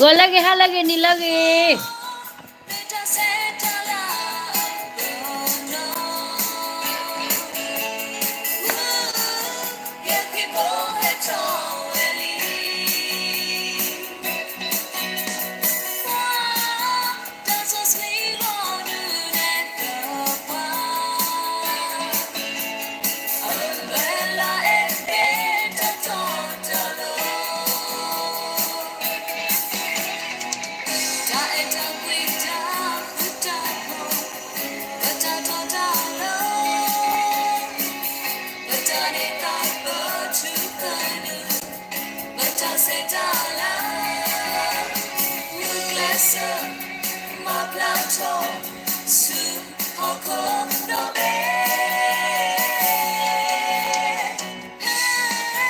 ဂီၤလၢဂ့ၤ ဟါလၢဂ့ၤ နံၤလၢဂ့ၤ.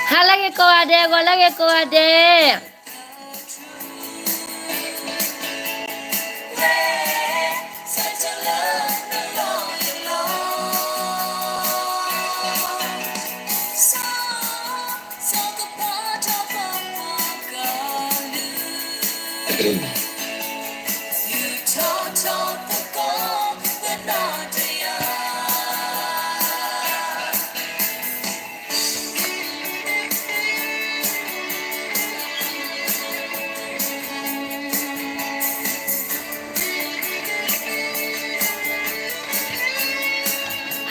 ဟါလၢဂ့ၤကိးဂၤဒဲး, ဂီၤလၢဂ့ၤကိးဂၤဒဲး.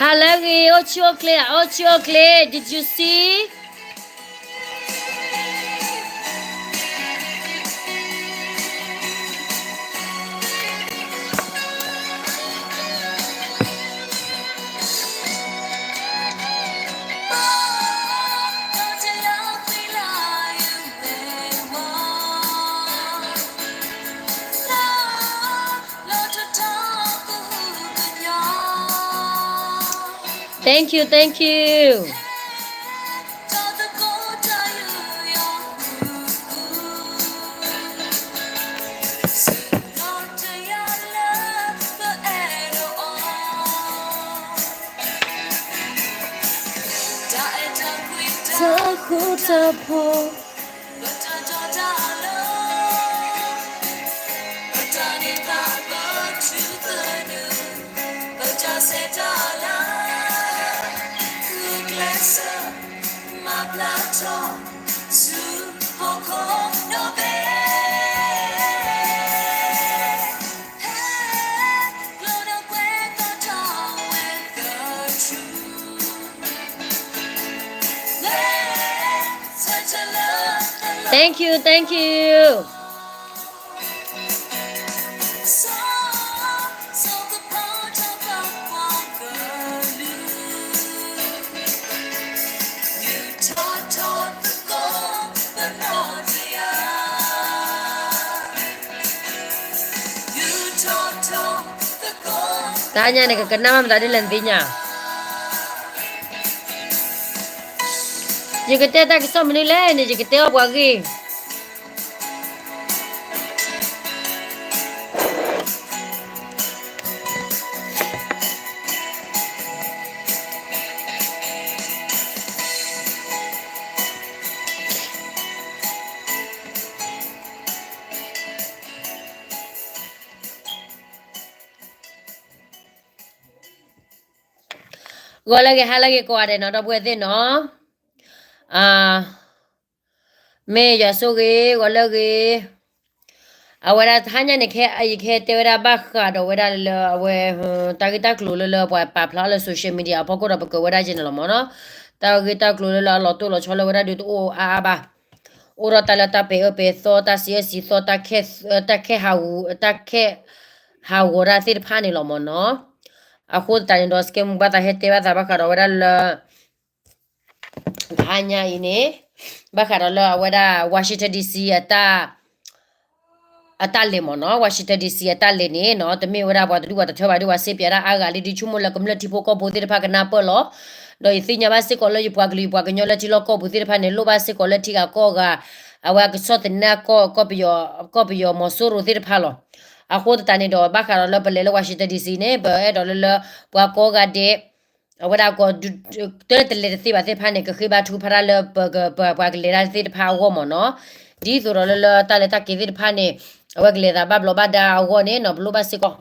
ဟါလၢဂ့ၤ, အိၣ်ဆူၣ်အိၣ်ချ့, အိၣ်ဆူၣ်အိၣ်ချ့, did you see? Thank you, thank you. Thank you, thank you. တဟါညါန့ၣ် ကကနၣ်ဘၣ်မတၤဒ်လဲၣ်နသ့ၣ်ညါ, ယကတဲတၢ်ကစီၣ်မနုၤလဲၣ်န့ၣ် ယကတဲအီၣ်ပှၤဂ့ၢ်. ဂီၤလၢဂ့ၤ ဟါလၢဂ့ၤကိးဂၤဒဲးနီၤ ဒီပုၢ်ဝဲၢ်သ့ၣ်နီၤ, မ့ၢ်ယွၤဆိၣ်ဂ့ၤ ဂီၤလၢဂ့ၤ, အဝဲဒၣ်တဟါညါန့ၣ် ခဲအံၤယကဟဲတဲဝဲဒၣ်ဘၣ်ဃးဒီးဝဲဒၣ်လၢအဝဲ တၢ်ဂ့ၢ်တၢ်ကျိၤလၢလၢပှၤပာ်ဖျါအီၤလၢ social media အဖီခိၣ်ဒီးပကၢၤဝဲဒၣ်ယဲန့ၣ်လီၤမ့ၢ်နီၤ, တၢ်ဂ့ၢ်တၢ်ကျိၤလၢလၢအလီၤတိၢ်လီၤဆီလၢဝဲဒၣ်ဒုးတအိၣ်အါအါဘၣ်, အိၣ်ဒီးတၢ်လၢတၢ်ပဲာ်အၢပဲာ်သီ တၢ်စံးအၢစံးသီ တၢ်ခဲဟးဂီၤ တၢ်ခဲဟးဂီၤတၢ်သ့ၣ်တဖၣ်န့ၣ်လီၤမ့ၢ်နီၤ, အဃိသတးန့ၣ်ဒီး စကဲမူဘၣ်သးဟဲတဲဘၣ်သးဘၣ်ဃးဒီးဝဲဒၣ်လၢ တဟါညါအံၤန့ၣ် ဘၣ်ဃးဒီးလၢအဝဲဒၣ် Washington D C အတၢ် အတၢ်လဲၤမ့ၢ်နီၤ, Washington D C အတၢ်လဲၤန့ၣ်နီၤ တမ့ၢ်ဝဲဒၣ်ပှၤတဒူၣ်ပှၤတထၢဘၣ်ဒီး ပှၤစ့ပၠးဒၣ်အါဂၤလံ ဒုးဆိကမိၣ်လၢကမျၢၢ်ထံဖိကီၢ်ဖိသ့ၣ်တဖၣ်ကနၢ်ပၢၢ်လီၤ. ဒီးယသ့ၣ်ညါဘၣ်စ့ၢ်ကီးလၢယပှၤကလုာ် ယပှၤကညီလၢထံလီၢ်ကီၢ်ပူၤသ့ၣ်တဖၣ်န့ၣ် လိၣ်ဘၣ်စ့ၢ်ကီးလၢထံဂၤကီၢ်ဂၤ အဝဲကဆီၣ်သနၢၣ်ကီၢ် ကီၢ်ပယီၤ ကီၢ်ပယီၤမီၤစိရိၤသ့ၣ်တဖၣ်လီၤ. အဃိသတးန့ၣ်ဒီး ဘၣ်ဃးဒီးလၢပလဲၤလၢ Washington D C န့ၣ် ပအဲၣ်ဒိးလၢလၢ ပှၤကိးဂၤဒဲး အဝဲဒၣ်ကီၢ် တၢ်တလဲၤတသ့ဘၣ်သ့ၣ်တဖၣ်န့ၣ် ကဃ့ဘါထုကဖၣ်တၢ်လၢ ပှၤကလဲၤတၢ်သ့ၣ်တဖၣ်အဂီၢ်မ့ၢ်နီၤ. ဒ်သိးဒီးလၢလၢတၢ်လဲၤတၢ်က့ၤသ့ၣ်တဖၣ်န့ၣ် အဝဲကလဲၤသးဘၣ်ဘျီးဘၣ်ဒါအဂီၢ်န့ၣ်နီၤ ပလိၣ်ဘၣ်စ့ၢ်ကီး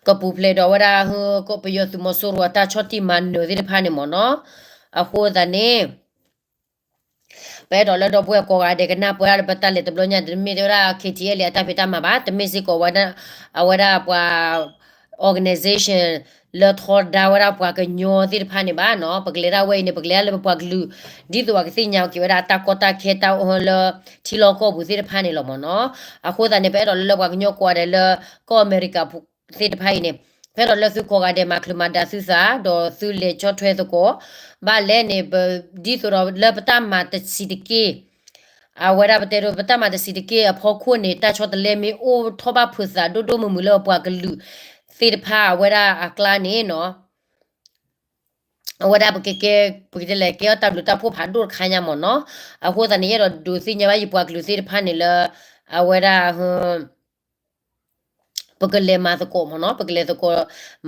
ကပူၤဖျဲးဒီးဝဲဒၣ် ပယီၤသုးမီၤစိရိၤအတၢ်ဆီၣ်တံၢ်မၤနၢၤသ့ၣ်တဖၣ်န့ၣ်မ့ၢ်နီၤ. အဃိသတးန့ၣ် ပအဲၣ်ဒိးလၢဒီပုၢ်ဝဲၢ်ကိးဂၤဒဲးကနၢ်ပၢၢ်ဒၣ်လၢပတၢ်လဲၤတဘျီညါ တမ့ၢ်တဲဝဲဒၣ် KTLA အတၢ်ဖံးတၢ်မၤဘၣ်, တမ့ၢ်စ့ၢ်ကီးဝဲဒၣ် အဝဲဒၣ်ပှၤ organization လၢထီဒါဝဲဒၣ်ပှၤကညီသ့ၣ်တဖၣ်န့ၣ်ဘၣ်နီၤ. ပကလဲၤဒၣ်ဝဲအံၤန့ၣ် ပကလဲၤဒၣ်လၢပပှၤကလုာ် ဒ်သိးပှၤကသ့ၣ်ညါက့ၤဝဲဒၣ်အတၢ်ကီတၢ်ခဲတၢ်အိၣ်ဟၢလၢ ထံလီၢ်ကီၢ်ပူၤသ့ၣ်တဖၣ်န့ၣ်လီၤမ့ၢ်နီၤ. အဃိသတးန့ၣ် ပအဲၣ်ဒိးလၢလၢပှၤကညီကိးဂၤဒဲးလၢ ကီၢ်အမဲရကၤသ့ၣ်တဖၣ်အံၤန့ၣ် ပအဲၣ်ဒိးလၢသုကိးဂၤဒဲးမၤချုးမၤဒါသုသး ဒီးသုလဲၤဆီၣ်ထွဲသကိး ဘၣ်လဲၣ်န့ၣ် ဒ်သိးဒီးလၢပတၢ်မၤတဆံးတက့ၢ် အဝဲဒၣ်ပတဲဒိ ပတၢ်မၤတဆံးတက့ၢ်အဖီခိၣ်န့ၣ် တၢ်ဆီတလဲမ့ၢ်အိၣ်ထီၣ်ဘၣ်ဖုးသးဒိၣ်ဒိၣ်မုၢ်မုၢ်လၢပှၤကလုာ်သ့ၣ်တဖၣ်အဝဲဒၣ်အကျါန့ၣ်နီၤ အဝဲဒၣ်ပကကဲ ပကတဲလဲၣ် ကဲအီၣ်တၢ်ဘျုးတၢ်ဖှိၣ်ဖးဒိၣ်တခါညါမ့ၢ်နီၤ. အဃိသတးန့ၣ် ယအဲၣ်ဒိးဒုးသ့ၣ်ညါဘၣ်ယပှၤကလုာ်သ့ၣ်တဖၣ်န့ၣ်လၢ အဝဲဒၣ် ပကလဲၤမၤသကိးမ့ၢ်နီၤ, ပကလဲၤသကိး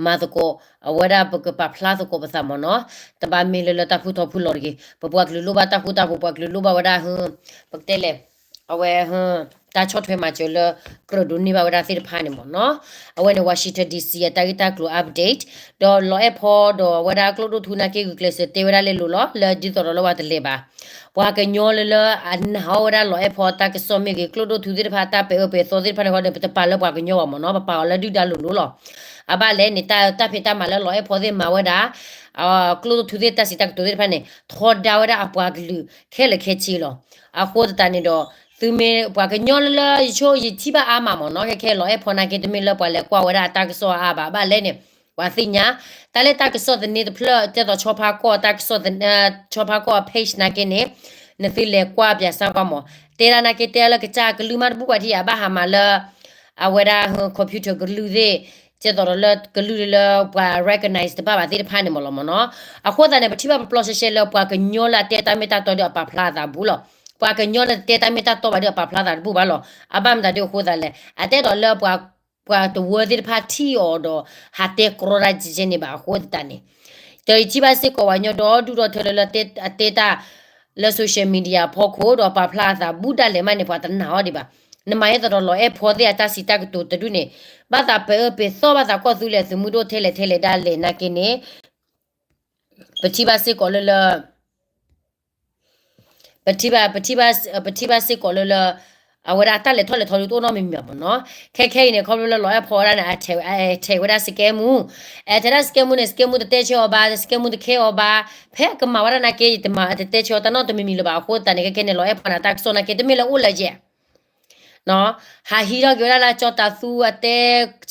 မၤသကိး အဝဲဒၣ်ပကပာ်ဖျါသကိးပသးမ့ၢ်နီၤ, တဘၣ်မ့ၢ်လၢလၢတၢ်ဃူထီၣ်ဖုလီၤတဂ့ၤ, ပပှၤကလုာ်လိၣ်ဘၣ်တၢ်ဃူတၢ်ဖိး, ပှၤကလုာ်လိၣ်ဘၣ်ဝဲဒၣ် ပကတဲလဲၣ် အဝဲ တၢ်ဆီၣ်ထွဲမၤစၢၤလၢ ကြၢးဒိးန့ၢ်ဘၣ်ဝဲဒၣ်သ့ၣ်တဖၣ်န့ၣ်မ့ၢ်နီၤ. အဝဲန့ၣ် Washington D C အတၢ်ဂ့ၢ်တၢ်ကျိၤ update ဒီးလီၤအဲၣ်ဖီဒီးအဝဲဒၣ်ကျိၣ်ဒိၣ်ထူနာ်က့ ဂုာ်ကျဲးစၢးတဲဝဲဒၣ်လဲၤလိၤလီၤ လၢဒ်သိးဒီးလၢပှၤတလဲၤဘၣ် ပှၤကညီလၢလၢအနာ်အီၤဝဲဒၣ်လီၤအဲၣ်ဖီအတၢ်ကစီၣ်မ့ၢ်ဂ့ၤ, ကျိၣ်ဒိၣ်ထူသ့ၣ်တဖၣ်တၢ်ပဲာ်အၢပဲာ်သီသ့ၣ်တဖၣ်န့ၣ်ဃီဒီး ပတပာ်လၢပှၤကညီဘၣ်မ့ၢ်နီၤ, ပပာ်အီၤလၢဒုၣ်ဒါလိၤလိၤလီၤ. အဘၣ်လဲၣ်န့ၣ် တၢ်ဖံးတၢ်မၤလၢလီၤအဲၣ်ဖီသ့ၣ်မၤဝဲဒၣ် ကျိၣ်ဒိၣ်ထူသ့ၣ်တၢ်စံးတၢ်ကတိၤသ့ၣ်တဖၣ်န့ၣ် ထီဒါဝဲဒၣ်အပှၤကလုာ်ခဲလၢာ်ခဲဆ့လီၤ. အဃိသတးန့ၣ်ဒီး သုမ့ၢ်ပှၤကညီလၢလၢယဆိယထံၣ်ဘၣ်အါမးမ့ၢ်နီၤ, ခဲခဲလီၤအဲၣ်ဖီနာ်က့တမ့ၢ်လၢပှၤလဲၤကွၢ်ဝဲဒၣ်အတၢ်ကစီၣ်အါဘၣ်, ဘၣ်လဲၣ်န့ၣ် ပှၤသ့ၣ်ညါ တၢ်လၢတၢ်ကစီၣ်သန့တဖျၢၣ် ဒ်သိးဆီဖါကီၢ်တၢ်ကစီၣ် ဆီဖါကီၢ်အ page နာ်က့န့ၣ် နသုလဲၤကွၢ်ပၠးစၢ်ကွၢ်မး, တဲဒၣ်နာ်က့တဲလၢကစၢ်ကလုၢ်မးတဘူၣ်ပှၤထံၣ်ယၤ ဘၣ်ဟးမးလၢ အဝဲဒၣ် computer ကလုၢ်သ့ၣ်, ဒ်သိးဒီးလၢကလုၢ်လၢပှၤ recognize တဘၣ်ဘၣ်သ့ၣ်တဖၣ်န့ၣ်မ့ၢ်လီၤမ့ၢ်နီၤ. အဃိသတးန့ၣ် ပထံၣ်ဘၣ်ပျီရှဲရှဲလၢပှၤကညီလၢအတဲတၢ်မ့ၢ်တၢ်တီဒီးအပာ်ဖျါအသးတဘူၣ်လီၤ. ပှၤကညီလၢတတဲတၢ်မ့ၢ်တၢ်တီဘၣ်ဒီးအပာ်ဖျါအသးတဘူၣ်ဘၣ်လီၤ. အဘၣ်မတၤဒ်အဃိသတးလဲၣ်, အတအဲၣ်ဒိးလၢပှၤ ပှၤတဝၢသ့ၣ်တဖၣ်ထံၣ်အီၤဒီး ဟးတဲကြီတၢ်ကဲကဲန့ၣ်ဘၣ်အဃိသတးန့ၣ်, ဒီးယထံၣ်ဘၣ်စ့ၢ်ကီးပှၤကညီဒီဒူၣ်ဒီထၢလၢလၢအတဲတၢ် လၢ social media အဖီခိၣ် ဒီးပာ်ဖျါအသးဘူးဒၣ်လဲာ်မးန့ၣ် ပှၤတနာ်အီၤဒံးဘၣ်. နမၤဒ်သိးဒီးလီၤအဲၣ်ဖီသ့ၣ်အတၢ်စံးတၢ်ကတိၤတဒူၣ်န့ၣ် ဘၣ်သးပဲာ်အၢပဲာ်သီၣ် ဘၣ်သးကီၢ်သူလ့ၤသုးမုၢ်ဒိၣ်ထဲလဲၣ်ထဲလဲၣ်ဒၣ်လဲာ်နာ်က့န့ၣ် ပထံၣ်ဘၣ်စ့ၢ်ကီးလၢလၢ ပထံၣ်ဘၣ် ပထံၣ်ဘၣ် ပထံၣ်ဘၣ်စ့ၢ်ကီးလၢလၢ အဝဲဒၣ်တၢ်လဲၤထီၣ်လဲၤထီဒုးတအိၣ်နီတမံၤမံၤဘၣ်မ့ၢ်နီၤ. ခဲခဲအံၤန့ၣ် ခီဖျိလၢလီၤအဲၣ်ဖီဝဲဒၣ်န့ၣ် အထဲးဝဲဒၣ် scam မူ, အထဲးဒၣ် scam မူန့ၣ် scam မူတတဲဆၢအီၤဘၣ်, scam မူတခဲအီၤဘၣ်, ဖဲကမၤဝဲဒၣ်နာ်က့ ယတမၤတတဲဆၢအီၤတၢ်နီတမံၤမံၤလၢၤဘၣ်အဃိသတးန့ၣ် ခဲခဲန့ၣ် လီၤအဲၣ်ဖီန့ၣ်တၢ်ကစီၣ်နာ်က့ တမ့ၢ်လၢအိၣ်လၢယဲၢ် ဟးဟံးထီၣ်က့ၤဝဲဒၣ်လၢကၠီတၤသူ အတ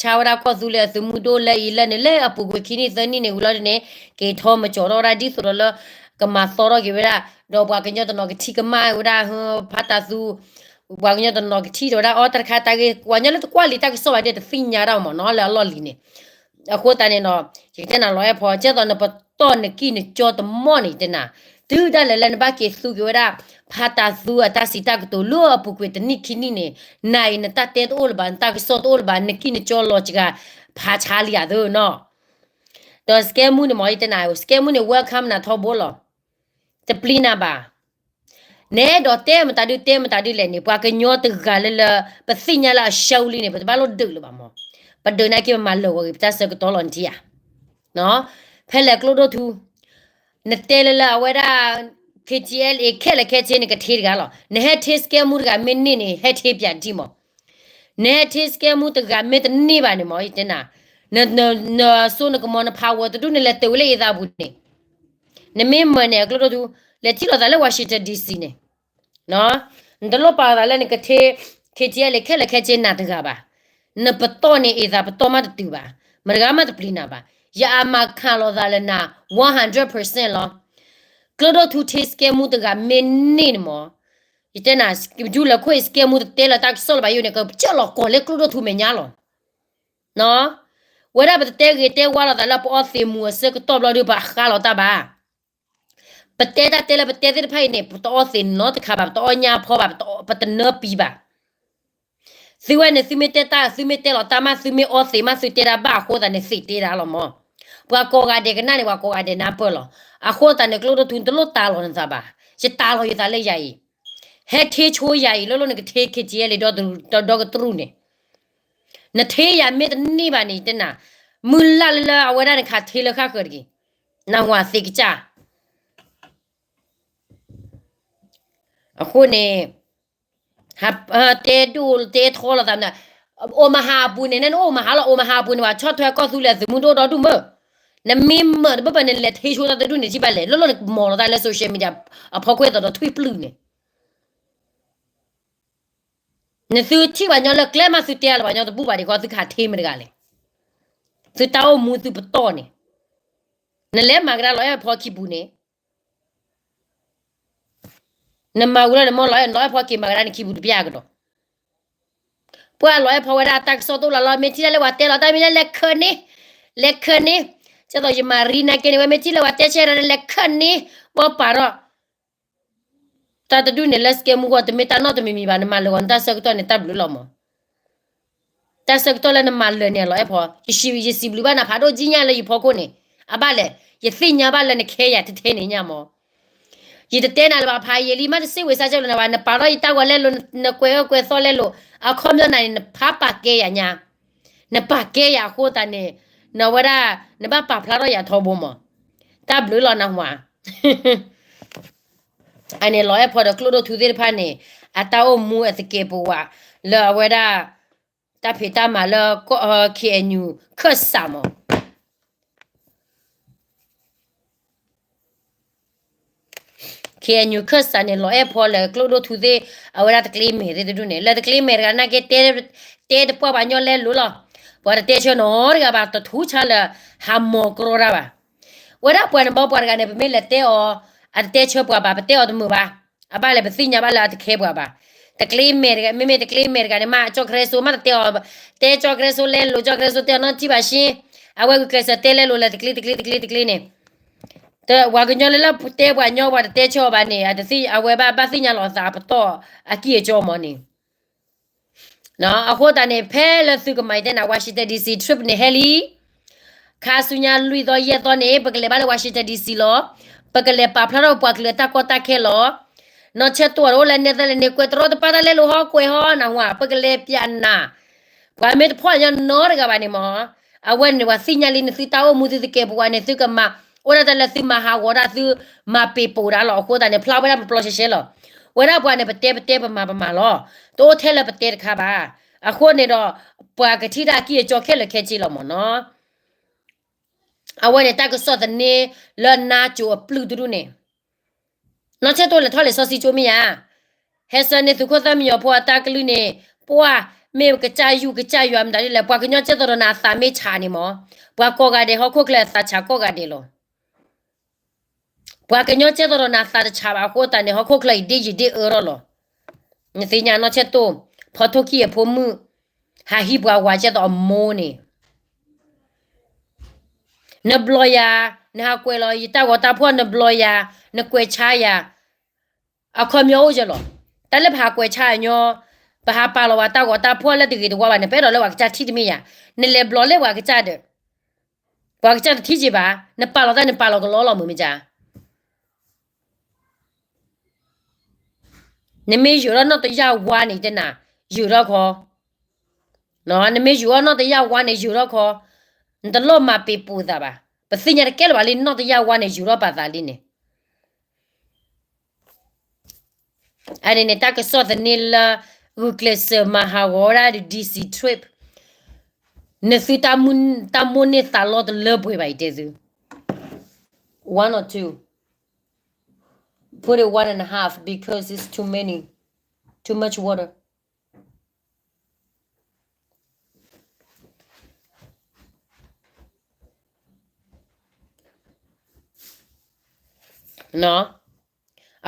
ဲဆါဝဲဒၣ်ကီၢ်သူလ့ၤအသုးမုၢ်ဒိၣ်လၢအံၤလၢန့ၣ် လၢအပူၤကွံာ်ခံနံၣ်သၢနံၣ်န့ၣ်ဝံၤလီၤဒ်န့ၣ် က့ၤထီၣ်မၤကၠီထီၣ်ဝဲဒၣ်ဒ်သိးဒီးလၢ ကမၤသီထီၣ်က့ၤဝဲဒၣ်, ဒီးပှၤကညီတနီၤကထံၣ်ကမၣ်ဝဲဒၣ် ဖါတၤသူ ပှၤကညီတနီၤကထံၣ်ဒီးဝဲဒၣ် အီတၢ်တခါတၢ်ဂ့ၢ် ပှၤကညီလၢတကွၢ်လံာ်တၢ်ကစီၣ်ဘၣ်ဒီး တသ့ၣ်ညါတၢ်မ့ၢ်နီၤ လၢအလီၢ်လံၤန့ၣ်. အဃိသတးန့ၣ်ဒီး ယကတဲနၤလီၤအဲၣ်ဖီ ကဲသိးနပတီၢ်နကံၢ်နကၠီတမီၢ်န့ၣ် ယတဲနၤ, တုၤဒၣ်လဲာ်လၢနဘၣ်က့ၤသူက့ၤဝဲဒၣ် ဖါတၤသူအတၢ်စံးတၢ်ကတိၤလၢအပူၤကွံာ်တနံၣ်ခံနံၣ်န့ၣ် နၤအံၤနတၢ်တဲတအိၣ်လၢၤဘၣ် နတၢ်ကစီၣ်တအိၣ်လၢၤဘၣ် နကံၢ်နကၠီလီၤစှၤ ဖးဆါလံဧါသနီၤ. ဒီး scam မူန့ၣ်မ့ၢ် ယတဲနၤ scam မူန့ၣ် welcome နၤထီဘိလီၤ. တပျံၤနၤဘၣ်. နအဲၣ်ဒိးတဲမတၤဒုတဲမတၤဒုလဲၣ်န့ၣ် ပှၤကညီတဂၤလၢလၢ ပသ့ၣ်ညါလၢအဆၢလံန့ၣ် ပတဘၣ်လိၣ်ဒုးလၢၤဘၣ်မး. ပဒုးနာ်က့ပမၤလၢာ်ဂီၤဂ့ၤ ပတၢ်ဆၢကတီၢ်လီၤနထံၣ်ဧါ. ဖဲလဲၣ်ကျိဒိၣ်ထူ နတဲလၢလၢအဝဲဒၣ် K T L A ခဲလၢာ်ခဲဆ့န့ၣ် ကထ့တဂၤလီၤ. နဟဲထ့ scam မူတဂၤမ့ၢ်န့ၢ်န့ၣ် ဟဲထ့ပၠးဒံးမး. နဟဲထ့ scam မူတဂၤမ့ၢ်တန့ၢ်ဘၣ်န့ၣ်မး ယတဲနၤ, နစိနကမီၤနဖးဝဲတဒူၣ်န့ၣ် လဲၤတုၤဝဲလၢအသးပူၤန့ၣ် နမ့ၢ်မၤန့ၣ် အကျိဒိၣ်ထူ လဲၤထံၣ်လိာ်သးလၢ Washington D C န့ၣ် နတလိၣ်ပာ်လီၤသးလၢနကထ့ K T L A ခဲလၢာ်ခဲဆ့နၤတဂၤဘၣ်. နပတီၢ်န့ၣ်အသးပတီၢ်မးတတုၤဘၣ်. မတဂၤမးတပျံၤနၤဘၣ်. ယအမၤခးလိာ်သးလၢနၤ one hundred percent လီၤ. ကျိဒိၣ်ထူထ့ scam မူတဂၤမ့ၢ်န့ၢ်န့ၣ်မး ယတဲနၤ ဒူလၢခိၣ်အံၤ scam မူတတဲလၢတၢ်ကစီၣ်လၢၤဘၣ်ယိၣ်န့ၣ် ကစၢၢ်လီၤကီၢ်လၢကျိဒိၣ်ထူမဲာ်ညါလီၤ. ဝဲဒၣ်ပတတဲဂ့ၤတဲဝါလိာ်သးလၢပအီသံးမူၤအဆၢကတီၢ်ဘျီဒီး ပဟးဃါလိာ်တၢ်ဘၣ်. ပတဲတၢ်တဲလၢပတဲသ့ၣ်တဖၣ်အံၤန့ၣ် ပတအီသံးနီတခါဘၣ်, ပတအီညါဖီဘၣ်, ပတနၢပံဘၣ်. သုဝဲန့ၣ် သုမ့ၢ်တဲတၢ် သုမ့ၢ်တဲလီၤတၢ်မး သုမ့ၢ်အီသံးမး သုတဲတၢ်ဘၣ်အဃိသတးန့ၣ် သံးတဲတၢ်လီၤမး. ပှၤကိးဂၤဒဲးကနၣ်န့ၣ် ပှၤကိးဂၤဒဲးနၢ်ပၢၢ်လီၤ. အဃိသတးန့ၣ် ကျိဒိၣ်ထူ နတလိၣ်တၢ်လီၤနသးဘၣ်. ယတၢ်လီၤယသးလၢယၤအံၤ ဟဲထ့ဆိယၤအံၤ လၢလၢနကထ့ ခ့ထံယဲလံ ဒီကတြူၢ်န့ၣ်, နထ့ယၤမ့ၢ်တန့ၢ်ဘၣ်န့ၣ် ယတဲနၤ, မုၢ်လၢ်လၢလၢအဝဲဒၣ်နခးထ့လၢဃၣ်ဃၢၤတက့ၢ်. နဝၤသ့ကစၢ် အဃိန့ၣ် တဲဒိၣ်တဲထီလိာ်သး, အိၣ်မဟါအပူၤန့ၣ် နအိၣ်မဟါလီၤ, အိၣ်မဟါအပူၤန့ၣ် ပှၤဆီၣ်ထွဲကီၢ်သူလ့ၤအသုးမုၢ်ဒိၣ်ဒီဒူၣ်မ့ၢ်, နမ့ၢ်မၤတဘၣ်ဘၣ် နလဲၤထ့ဆိတၢ်တဒူၣ်န့ၣ် ထံၣ်ဘၣ်လဲၣ်, လၢလၢနကမီၤလီၤသးလၢ social media အဖီခိၣ်အသိးဒီးထွံၣ်ပျုၢ်န့ၣ် နသုထံၣ်ပှၤညီလၢကျဲမး သုတဲလီၤပှၤညီတဘူၣ်ဘၣ်ဒံးဃီ သုကဟးထ့မ့ၢ်တဂၤလဲၣ်. သုတၢ်အိၣ်မူသုပတီၢ်န့ၣ်, နလဲၤမၤကဒါလီၤအဲၣ်ဖီခံပူၤန့ၣ်, နမၤဝံၤလီၤန့ၣ် မ့ၢ်လီၤအဲၣ် လီၤအဲၣ်ဖီက့ၤမၤကဒါန့ၣ် ခံပူၤတပျၢ်ကဒီး, ပှၤလီၤအဲၣ်ဖီဝဲဒၣ်တၢ်ကစီၣ်တအိၣ်လီၤလီၤ မ့ၢ်ထံၣ်တၢ်လၢပှၤတဲလီၤတၢ်မ့ၢ်လၢလဲၤခၢၣ်န့ၣ်, လဲၤခၢၣ်န့ၣ်, ကဲသိးယမၤရံနာ်က့န့ၣ် ဝဲမ့ၢ်ထံၣ်လၢပှၤတဲဆၢဒီးလဲၤခၢၣ်န့ၣ်, ဘီပာ်ထီၣ် တၢ်တဒူၣ်န့ၣ်လၢစကဲမူဂီၢ် တမ့ၢ်တၢ်နီတမံၤမံၤဘၣ် နမၤလၢာ်ဂီၤနတၢ်ဆၢကတီၢ်န့ၣ် တၢ်ဘျုးလီၤမး. တၢ်ဆၢကတီၢ်လၢနမၤလၢာ်န့ၣ် လီၤအဲၣ်ဖီ, ယစံးဘျုးဘၣ်နၤဖးဒိၣ်ကံညါလၢယဖီခိၣ်န့ၣ်, အဘၣ်လဲၣ်, ယသ့ၣ်ညါဘၣ်လၢနခဲယၤထဲထဲန့ၣ်ညါမး. ယတတဲနၤလၢၤဘၣ် ဖးယံာ်လံ မ့ၢ်တစံးဝဲစါကၢၢ်လၢနဝဲ နပာ်ထီၣ်ယတၢ်ဂီၤလဲလိာ် နကွဲးအၢကွဲးသီလဲလိာ် အခီပညီနၤန့ၣ် နဖးပာ်ကဲယၤညါ, နပာ်ကဲယၤအဃိသတးန့ၣ်, နဝဲဒၣ် နဘၣ်ပာ်ဖျါထီၣ်ယၤထီဘိမး. တၢ်ဘျုးလီၤနဟါ အန့ၣ် လီၤအဲၣ်ဖီဒီးကျိဒိၣ်ထူသ့ၣ်တဖၣ်န့ၣ်, အတၢ်အိၣ်မူအသကဲးပဝး လၢအဝဲဒၣ် တၢ်ဖံးတၢ်မၤလၢ KNU ခၢၣ်စးမး. KNU ခၢၣ်စးန့ၣ် လီၤအဲၣ်ဖီလၢကျိဒိၣ်ထူသ့ၣ် အဝဲဒၣ်တကျ့မဲာ်သ့ၣ်တဒူၣ်န့ၣ် လၢတကျ့မဲာ်တဂၤနာ်က့ တဲတပှၢ်ပှၤညီလဲလိာ်လီၤ. ပှၤတတဲဆၢနီတဂၤဘၣ် တထူးဆါလၢ ဟးမီၤကြီတၢ်ဘၣ်. ဝဲဒၣ်ပှၤန့ၣ်ဘီပှၤတဂၤန့ၣ် ပမ့ၢ်လဲၤတဲအီၤ အတတဲဆၢပှၤဘၣ် ပတဲအီၤတမုာ်ဘၣ်. အဘၣ်လဲၣ် ပသ့ၣ်ညါဘၣ်လၢအတခဲပှၤဘၣ်. တကျ့မဲာ်တဂၤ မ့မ့ၢ်တကျ့မဲာ်တဂၤန့ၣ် မ့ၢ်ကၠီၣ်ကရၢစိမ့ၢ်တတဲအီၤ, တဲကၠီၣ်ကရၢစိလဲလိာ် ကၠီၣ်ကရၢစိတဲအီၤနီတထံၣ်ဘၣ်ရှ့, အဝဲဂုာ်ကျဲးစၢးတဲလဲလိာ်လၢတကျ့တကျ့တကျ့တကျ့န့ၣ် ပှၤကညီလၢလၢတဲပှၤညီပှၤတတဲဆၢအီၤဘၣ်န့ၣ် အဝဲဘၣ်ဘၣ်သ့ၣ်ညါလီၤအသးအပတီၢ်အကံၢ်အကၠီမးန့ၣ်. အဃိသတးန့ၣ် ဖဲလၢသုကမၤယတဲနၤ Washington D C trip န့ၣ်ဟဲလံ ခါဆူညါလွံၢ်သီယဲၢ်သီန့ၣ် ပကလဲၤဘၣ်လၢ Washington D C လီၤ. ပကလဲၤပာ်ဖျါထီၣ်ပပှၤကလုာ်အတၢ်ကီတၢ်ခဲလီၤ. နီၢ်ဆဲးတိၢ်တအိၣ်လၢနဲသလၢန့ၣ် ကွဲးတရီတပါတၢ်လဲလိာ်ဟီကွဲးဟီနဟါ ပကလဲၤပျးနၤ ပှၤမ့ၢ်တဖီၣ်ညီနီတဂၤဘၣ်န့ၣ်မး, အဝဲန့ၣ်ပှၤသ့ၣ်ညါလံ နသုတၢ်အိၣ်မူသုသကဲးပဝးန့ၣ် သုကမၤ အိၣ်ဒၣ်တၢ်လၢသုမၤဟးဂီၤဒၣ်သုမၤပ့ၤပိာ်ဒၣ်လီၤ. အဃိသတးန့ၣ် ဖျါဝဲဒၣ်ပပျီရှဲရှဲလီၤ. ဝဲဒၣ်ပှၤန့ၣ် ပတဲပတဲပမၤပမၤလီၤ. တအိၣ်ထဲလၢပတဲတခါဘၣ်. အဃိန့ၣ်ဒီး ပှၤကထံၣ်တၢ်အကံၢ်အကၠီခဲလၢာ်ခဲဆ့လီၤမးနီၤ. အဝဲန့ၣ်တၢ်ကစီၣ်သန့လၢနါစိၤအပျုၢ်တဒူၣ်န့ၣ် နီၢ်ဆဲးတိၢ်လဲၤထီၣ်လဲၤစီဆှံကၠိမ့ၢ်ဧါ. ဟဲဆှၢန့ၢ်သုးခိၣ်သၣ်မံညီၤဖိအတၢ်ကလုၢ်န့ၣ် ပှၤမ့ၢ်ကစၢ်ယွၤကစၢ်ယွၤမတၤဒ်လဲၣ် ပှၤကညီကဲသိးဒီးနၤအသးမ့ၢ်ဆးန့ၣ်မး, ပှၤကိးဂၤဒဲး ဟီၣ်ခိၣ်ချၢအသးဆးကိးဂၤဒဲးလီၤ. ပှၤကညီကဲသိးဒီးနၤအသးတဆးဘၣ်အဃိသတးန့ၣ် ဟီၣ်ခိၣ်ချၢအံၤဒ့ယံာ်ဒ့အၢထီၣ်လီၤ. နသ့ၣ်ညါနီၢ်ဆဲးတိၢ် ဖီထိၣ်ခံအဖိမုၣ် ဟးဟံးပှၤဝၤကဲသိးအမိၢ်န့ၣ် နဘျီယၤ, နဟးကွဲးလီၤယတၢ်ဂီၤတၢ်ဖီၣ် နဘျီယၤ, နကွဲးဆါယၤ, အခီပညီအိၣ်ယဲလီၤ. တၢ်လၢပဟးကွဲးဆါအညီ, ပဟးပာ်လီၤဝဲတၢ်ဂီၤတၢ်ဖီၣ်လၢတဂ့ၤတဝါဘၣ်န့ၣ် ပအဲၣ်ဒိးလၢပှၤကစၢ်ထံၣ်တမ့ၢ်ယၤ, နလဲၤဘျီလၢပှၤကစၢ်ဒီး ပှၤကစၢ်တထံၣ်က့ဘၣ်, နပာ်လီၤတၢ်န့ၣ်ပာ်လီၤကလီလီၤမုၢ်မ့ၢ်ကါ နမ့ၢ်ယုာ်ထီၣ်နီၢ်တယၢ်ဝါန့ၣ် တဲနၤ, ယုာ်ထီၣ်ခီ, နမ့ၢ်ယုာ်ထီၣ်နီၢ်တယၢ်ဝါန့ၣ် ယုာ်ထီၣ်ခီ, နတလိၣ်မၤပ့ၤပိာ်သးဘၣ်. ပသ့ၣ်ညါတကဲလၢၤဘၣ်လံ နီၢ်တယၢ်ဝါန့ၣ် ယုာ်ထီၣ်ပာ်သးလံန့ၣ် အန့ၣ်န့ၣ် တၢ်ကစီၣ်သန့လၢ ဂုာ်ကျဲးစၢးမၤဟးဂီၤဝဲဒၣ်ဒီး D C trip, နသုတၢ်မိၣ်န့ၢ်သးလီတလၢပှဲၤဘၣ် ယတဲသု, one or two, put it one and a half because it's too many, too much water.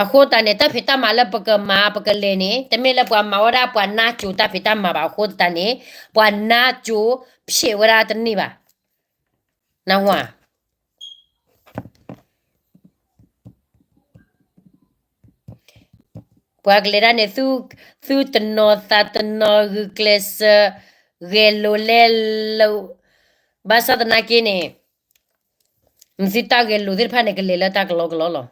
အဃိသတးန့ၣ် တၢ်ဖံးတၢ်မၤလၢပကမၤပကလဲၤန့ၣ် တမ့ၢ်လၢပှၤမၤဝဲဒၣ်ပှၤနါစိၤတၢ်ဖံးတၢ်မၤဘၣ်အဃိသတးန့ၣ် ပှၤနါစိၤဖျဲးဝဲဒၣ်တန့ၢ်ဘၣ်. နၢ်ဟူဧါ. ပှၤကလဲၤဒၣ်န့ၣ် သုတနီၤသးတနီၤ ဂုာ်ကျဲးစၢး ဂဲၤလိာ်လဲလိာ်, ဘၣ်ဆၣ်သနာ်က့န့ၣ် နသုတၢ်ဂဲၤလိာ်သ့ၣ်တဖၣ်န့ၣ် ကလဲၤလၢတၢ်ကလီကလီလီၤ.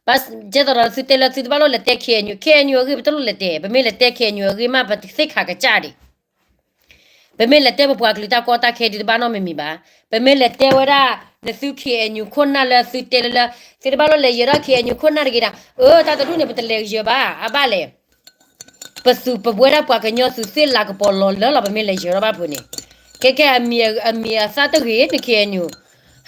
ကဲသိးဒီးသုတဲလၢသုတဘၣ်လိၣ်လဲၤတဲ K N U, K N U အဂ့ၢ်ပတလိၣ်လဲၤတဲ, ပမ့ၢ်လဲၤတဲ K N U အဂ့ၢ်မး ပသ့ၣ်ခးကစၢ်ဒံး. ပမ့ၢ်လဲၤတဲပပှၤကလုာ်တၢ်ကီတၢ်ခဲဒုးတဘၣ်နီတမံၤမံၤဘၣ်. ပမ့ၢ်လဲၤတဲဝဲဒၣ် နသု K N U ခိၣ်နၢ်လၢသုတဲလၢလၢ သုတဘၣ်လိၣ်လဲၤယၢၤထီၣ် K N U ခိၣ်နၢ်တဂ့ၤဒၣ်, အၢ တၢ်တဒူၣ်န့ၣ် ပတလဲၤယၢၤဘၣ်, အဘၣ်လဲၣ်. ပသုးပဝဲဒၣ်ပှၤကညီသုးသ့ၣ်လၤကပီၤလီၤလၢလီၤ ပမ့ၢ်လဲၤယၢၤထီၣ်ဘၣ်ဖုးန့ၣ်, ခဲခဲအမံၤအသၣ်တဂ့ၤန့ၣ် K N U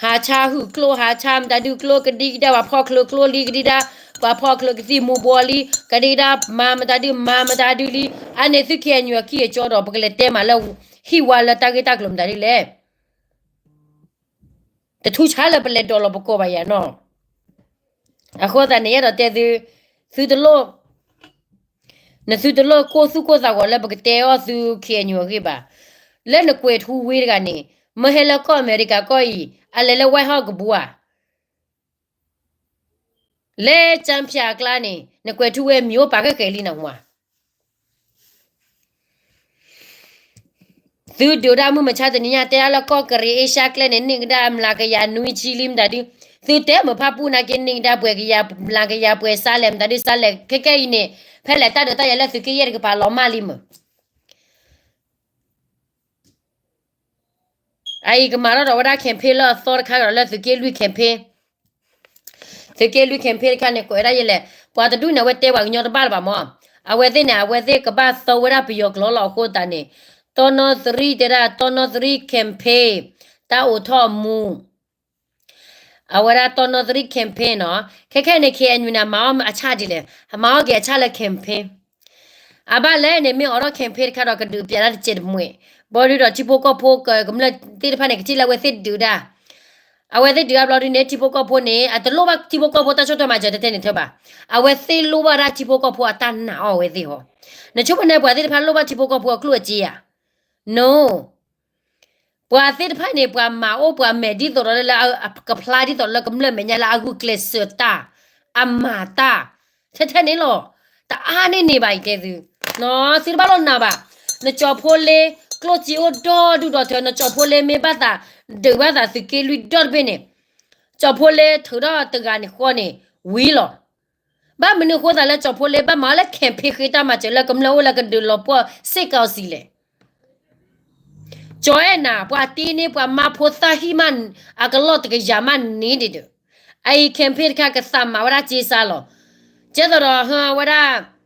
ဟးဆါဟုၣ်ကျိ ဟးဆါမတၤဒုကျိ ကဒံကဒါ ပှၤဖီၣ်ချၢကျိလံကဒံကဒါ, ပှၤဖီၣ်ချၢကသံၣ်မူၤဘှီလံ ကဒံကဒါ မၤမတၤဒု မၤမတၤဒုလံ. အါန့ၣ်သု K N U အကံၢ်အကီဒီး ပကလဲၤတဲမးလၢ ဟံၣ်ဝါလၢတၢ်ဂ့ၢ်တၢ်ကျိၤမတၤဒုလဲၣ်. တထူဆါလၢပလဲၤဒိးလီၤပကိာ်ဘၣ်ယၤနီၤ. အဃိသတးန့ၣ် ယအဲၣ်ဒိးတဲသု, သုတလိၣ်, နသုတလိၣ်ကိၢ်သူၣ်ကိၢ်သးဂီၤလၢပကတဲအီၣ်သု K N U အဂ့ၢ်ဘၣ်. လၢနကွဲးထူဝ့တဂၤန့ၣ် မ့ၢ်ဟဲလၢကီၢ်အမဲရကၤကီၢ်အံၤ အလဲၤလၢ White House ကဘူးဧါ, လၢကၠၢဖၠးအကျါန့ၣ် နကွဲးထူဝ့မံၤအိၣ်ပာ်ဃဲၣ်ဃဲၣ်လံနဝၤ သုဒုးဒၣ်မုၢ်မဆါတနံၤညါ တဲဒၣ်လၢကီၢ်ကရံးအ့ရှါကျဲန့ၣ် န့ၢ်ကဒါအမျးကယၤနွံဆံလံမတၤဒု, သုတဲမုာ်ဖးပူၣ်နာ်က့ န့ၢ်ကဒါပှဲၤကယၤ မျးကယၤပှဲၤစါလဲၣ်မတၤဒုစါလဲၣ် ခဲခဲအံၤန့ၣ် ဖဲလဲၣ်တၢ်ဒုးတၢ်ယၤလၢသုးက့ယဲၢ်တကပၤ လီၤမၢ်လံမုၢ် အအံၤကမၤထီၣ်ဒီးဝဲဒၣ် campaign လၢအသီတခါဒီးလၢသုးက့လွံၢ် campaign, သုးက့လွံၢ် campaign တခါန့ၣ် ကွဲးဒၣ်ယဲလဲၣ်, ပှၤတဒူၣ်န့ၣ် အဝဲတဲပှၤကညီတဘၣ်လၢၤဘၣ်မၢ်, အဝဲသ့ၣ်န့ၣ် အဝဲသ့ၣ်ကဘၣ်သီဝဲဒၣ်ပယီၤကျိာ်လီၤ. အဃိသတးန့ၣ် တီနီသရံၣ်တဲဒၣ် တီနီသရံၣ် campaign တၢ်အိးထီၣ်အမူ အဝဲဒၣ်တီနီသရံၣ် campaign နီၤ, ခဲခဲန့ၣ် K N U န့ၣ် အမၤအီၣ်အဆၣ်ဒ်လဲၣ်, အမၤအီၣ်က့ၤအဆၣ်လၢ campaign, အဘၣ်လဲၣ်န့ၣ် မ့ၢ်အိးထီၣ် campaign တခါဒီး ကဒုးပျးဒၣ်တစဲးတမှဲး, ဘီဒုဒီးထံဖိကီၢ်ဖိကမျၢၢ်သ့ၣ်တဖၣ်န့ၣ် ကထံၣ်လၢအဝဲသ့ၣ်ဒုးဒၣ်, အဝဲသ့ၣ်ဒုးအဘျီဒုန့ၣ် ထံဖိကီၢ်ဖိန့ၣ် အတလိၣ်ဘၣ်ထံဖိကီၢ်ဖိတၢ်ဆီၣ်ထွဲမၤစၢၤတဲတဲန့ၣ်ထၢဘၣ်, အဝဲသ့ၣ်လိၣ်ဘၣ်ဒၣ်ထံဖိကီၢ်ဖိအတၢ်နာ်အီၤအဝဲသ့ၣ်ဟီ, နဆိကမိၣ်န့ၣ် ပှၤသ့ၣ်တဖၣ်လိၣ်ဘၣ်ထံဖိကီၢ်ဖိအကျိၣ်အစ့ဧါ, no ပှၤသ့ၣ်တဖၣ်န့ၣ် ပှၤမၤအိၣ်ပှၤမဲာ်ဒ်သိးဒီးလၢ ကဖျါဒ်သိးလၢကမျၢၢ်မဲာ်ညါလၢအဂုာ်ကျဲးစၢးတၢ်, အမၤတၢ်, ထဲထဲန့ၣ်လီၤ, တအါန့ၢ်န့ၣ်ဘၣ်အံၤတဲသု, သုတဘၣ်လိၣ်နာ်ဘၣ်, နကၠီၤဖိလ့ ကျိၣ်စ့အိၣ်ဒီဒူၣ်ဒီထၢ နကၠီၤဖိလ့မ့ၢ်ဘၣ်သး, ဒုးဘၣ်သးသုးက့လွံၢ်ဒီတဘ့ၣ်န့ၣ်, ကၠီၤဖိလ့ထုးထီၣ်တဂၤန့ၣ်ဃီန့ၣ်, ဝံၤလီၤ. ဘၣ်မနုၤအဃိသတးလၢကၠီၤဖိလ့ဘၣ်မၤအီၣ်လၢ campaign ဃ့တၢ်မၤစၢၤလၢကမျၢၢ်အိၣ်လၢကဒုးလီၤပှီၢ်စ့ၢ်ကီးစံးလဲၣ်. ကၠီၤအဲၣ်နၤ ပှၤတ့န့ၢ်ပှၤမါဖိသၣ်ဟံၣ်မး အကလီၢ်တကယၤမးန့ၣ်ဒံးဒုး, အအံၤ campaign တခါကသးမၤဝဲဒၣ်စ့စါလီၤ. ကဲသိးဒီးဟဝဲဒၣ်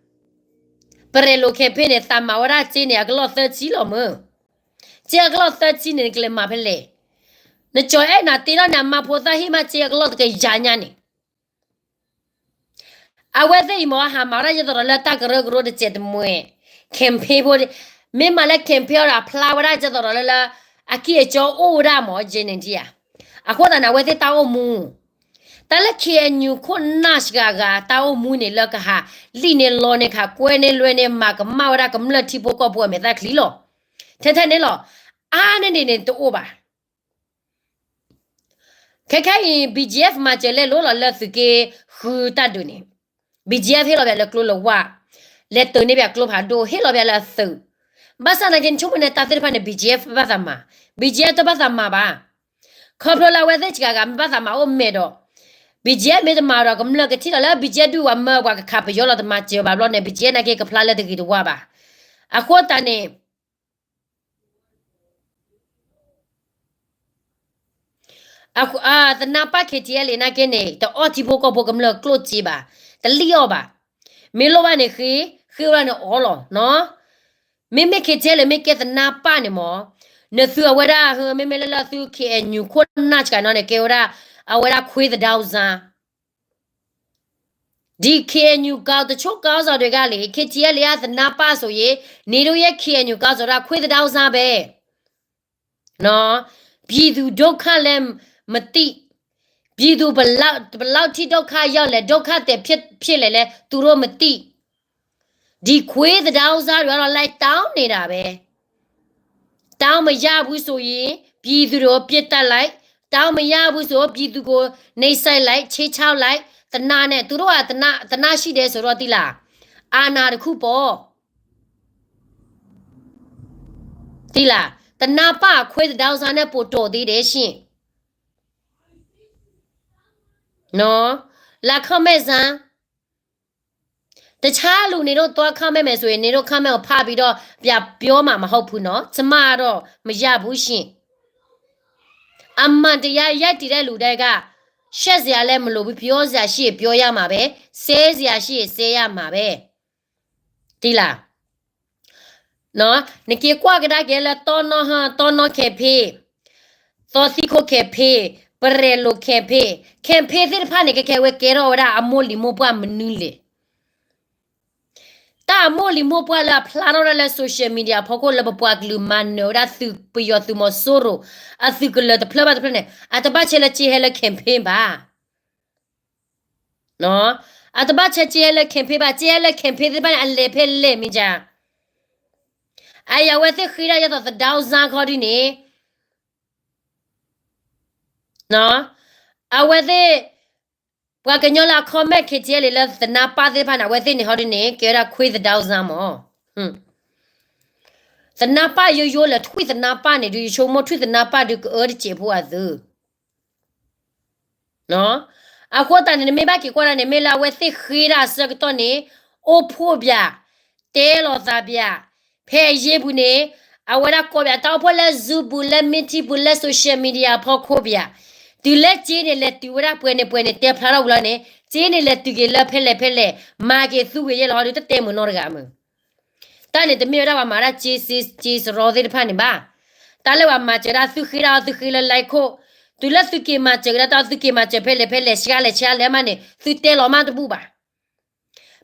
ပရဲၤလိာ် campaign န့ၣ် သးမၤဝဲဒၣ်စ့န့ၣ် အကလီၢ်သၢဆံလီၤမၢ်. စ့အကလီၢ်သၢဆံန့ၣ် နကလဲၤမၤဖဲလဲၣ်. နကၠီၤအဲၣ်နၤတ့ထီၣ်န့ၣ် အမါဖိသၣ်ဟံၣ်မးစ့အကလီၢ်တကယၤညါန့ၣ် အဝဲသ့ၣ်အံၤမ့ၢ် ဟးမၤဝဲဒၣ်ဒ်သိးဒီးလၢတၢ်ကရၢကရိတစဲးတမှဲး campaign ဖိ, မ့ၢ်မၤလၢ campaign အီၤဒီး အဖျါဝဲဒၣ်ဒ်သိးဒီးလၢလၢ အကံၢ်အကီအိၣ်ဝဲဒၣ်မ့ၢ် ကဲန့ၣ်ဒံးဧါ. အဃိသတးန့ၣ် အဝဲသ့ၣ်တၢ်အိၣ်မူ တၢ်လၢ K N U ခိၣ်နၢ်စှၤဂၤ တၢ်အိၣ်မူန့ၣ် လၢကဟးလံၣ်န့ၢ်လီန့ၢ် ကဟးကွဲန့ၢ်လွဲန့ၢ် မၤကမၣ်ဝဲဒၣ်ကမျၢၢ်ထံဖိကီၢ်ဖိအမဲာ်သၣ်ချံလီၤ. ထဲထဲန့ၣ်လီၤ. အါန့ၢ်ဒံးန့ၣ်တအိၣ်ဘၣ်. ခဲခဲအံၤ B G F မၤစၢၤလဲၤလိၤလီၤလၢသုးက့ဃုတၢ်ဒုးန့ၣ်, B G F ဟ့ၣ်လီၤပှၤလၢကျိလၢဝါ, လဲၤတၢၤန့ၢ်ပှၤကျိဖးဒိၣ် ဟ့ၣ်လီၤပှၤလၢအသုး, ဘၣ်ဆၣ်သနာ်က့ နဆိကမိၣ်န့ၣ် တၢ်သ့ၣ်တဖၣ်န့ၣ် B G F ဘၣ်သးမၤ, B G F တဘၣ်သးမၤဘၣ်. ခီဖျိလၢအဝဲသ့ၣ်စှၤဂၤမ့ၢ်ဘၣ်သးမၤအိၣ်မဲာ်ဒီး B G F မ့ၢ်တမၤဒီး ကမျၢၢ်ကထံၣ်ဒီးလၢ B G F ဒုးဝဲမၢပှၤကခးပယီၤလီၤ တမၤစၢၤဘၣ်ဘျီန့ၣ် B G F နာ်က့ကဖျါလၢတဂ့ၤတဝါဘၣ်. အဃိသတးန့ၣ် သနါပၢ် K T L A နာ်က့န့ၣ် တအီၣ်ထံဖိကီၢ်ဖိကမျၢၢ်ကျိၣ်စ့ဘၣ်, တလံၣ်အီၣ်ဘၣ်. မ့ၢ်လိၣ်ဘၣ်န့ၣ်ဃ့, ဃ့ဝဲဒၣ်န့ၣ်အီလီၤ. မ့မ့ၢ် K T L A မ့ၢ်ကဲသနါပၢ်န့ၣ်မ့ၢ်, နသုအဝဲဒၣ် မ့မ့ၢ်လၢလၢသု K N U ခိၣ်နၢ်စှၤနီၤန့ၣ် ကဲဝဲဒၣ် အဝဲဒၣ်ခွ့သဒါအူစါ ဒီး K N U ကီးတဆိကီးစီၤဒွဲကါလံ, K T L A အသနါပၢ်စိၤယ့, န့ၣ်ဒိယဲ K N U ကီးစီၤဒၣ်ခွ့သဒါအူစါဘဲ. ပြည်သူဒုက္ခလည်းမသိ, ပြည်သူဘယ်လောက်ထိ ဒုက္ခရောက်လဲ, ဒုက္ခသည်ဖြစ်လဲလဲ, သူတို့မသိ. ဒီခွေးသဒါဥစားတွေကတော့ လိုက်တောင်းနေတာပဲ. တောင်းမရဘူးဆိုရင် ပြည်သူတွေကို ပစ်သတ်လိုက်, တောင်းမရဘူးဆို ပြည်သူကို နှိပ်စက်လိုက်, ခြိမ်းခြောက်လိုက်, သနားနဲ့, သူတို့က သနား, သနားရှိတယ်ဆိုတော့ သိလား, အာဏာတစ်ခုပေါ့. သိလား, သနားပၢ်ခွေးသဒါဥစားနဲ့ ပိုတော်သေးတယ်ရှင်. နော်, လာ comment စမ်း. တခြားလူတွေတော့သွား comment မယ်ဆိုရင် နင်တို့ comment ကိုဖတ်ပြီးတော့ ပြန်ပြောမှာမဟုတ်ဘူးနော်. ကျမကတော့ မရဘူးရှင်. အမှန်တရားရပ်တည်တဲ့လူတိုင်းက ရှက်စရာလည်းမလိုဘူး, ပြောစရာရှိရင်ပြောရမှာပဲ, စဲစရာရှိရင်စဲရမှာပဲ. တံၢ်လၢ် နက့ၤကွၢ်ကဒါက့ၤလၢ တီနီၢ်ဟၢ တီနီၢ် campaign, သီသံခိၣ် campaign, ပရဲၤလိာ် campaign, campaign သ့ၣ်တဖၣ်န့ၣ် ခဲခဲဝဲကဲထီၣ်ဝဲဒၣ်အမိၢ်လံၤမိၢ်ပှၢ်မနုၤလဲၣ်. တၢ်အမိၢ်လံၤမိၢ်ပှၢ်လၢအဖျါထီၣ်ဒၣ်လၢ social media အဖီခိၣ်လၢပပှၤကလုာ်မၤနၢၤဝဲဒၣ်သုးပယီၤသုးမီၤစိရိၤ အသုးကလၢၤတဖျၢၣ်ဘၣ်တဖျၢၣ်န့ၣ် အတဘၣ်ဆဲးလၢက့ဟဲလၢ campaign ဘၣ်. အတဘၣ်ဆဲးက့ဟဲလၢ campaign ဘၣ်, က့ဟဲလၢ campaign သ့ၣ်တဖၣ်န့ၣ် အလဲၤဖဲလဲၣ်မ့ၢ်ကါ. အအံၤအဝဲသ့ၣ်ဃ့ဒၣ်ယဲသိးသဒါအူစၢ်ခီဒ်န့ၣ် အဝဲသ့ၣ် ပှၤကညီလၢအ comment KTLA လၢသနါပၢ်သ့ၣ်တဖၣ်န့ၣ် အဝဲသ့ၣ်န့ၣ်ဟီဒ်န့ၣ် ကဲဝဲဒၣ်ခွံသဒါအူစၢ်မး. သနါပၢ်ယိယိလဲၣ်, ထွံၣ်သနါပၢ်န့ၣ် ဒုးယဆိကမိၣ်ထွံၣ်သနါပၢ်ဒုးကအၢတစဲးဖိအသုး အဃိသတးန့ၣ် နမ့ၢ်ဘၣ်က့ၤကွၢ်ဒၣ်န့ၣ် မ့ၢ်လၢအဝဲသ့ၣ်ဃ့ဒၣ်အဆၢကတီၢ်န့ၣ် အိၣ်ဖှိၣ်ဘၣ်, တဲလိာ်သးဘၣ်, ဖဲအယ့ၢ်ပူၤန့ၣ် အဝဲဒၣ်ကိးဘၣ်တၢ်အိၣ်ဖှိၣ်လၢ Zoom ပူၤ လၢ meeting ပူၤ လၢ social media အဖီခိၣ်ဘၣ်, တုၤလၢက့န့ၣ် လဲၤတုၤဝဲဒၣ်ပှဲၤန့ၣ်ပှဲၤန့ၣ် တဲဖျါထီၣ်ဝံၤလီၤန့ၣ် က့န့ၣ်လဲၤတုၤက့ၤလၢဖဲလဲၣ်ဖဲလဲၣ် မၤက့ၤသူက့ၤယဲၢ်လီၤဟီဒုး တတဲမုာ်နီတဂၤမုၢ် တၢ်န့ၣ်တမ့ၢ်ဝဲဒၣ်ပှၤမၤဒၣ်က့စ့စရီသ့ၣ်တဖၣ်န့ၣ်ဘၣ်. တၢ်လၢပှၤမၤစၢၤဒၣ်သုဃ့ဒၣ်အီၤ သုဃ့လၢ like ခိၣ်, တုၤလၢသုက့ၤမၤစၢၤကဒါတၢ် သုက့ၤမၤစၢၤဖဲလဲၣ်ဖဲလဲၣ် ဆှါလဲၣ်ဆှါလဲၣ်မးန့ၣ် သုတဲလီၤမးတဘူၣ်ဘၣ်.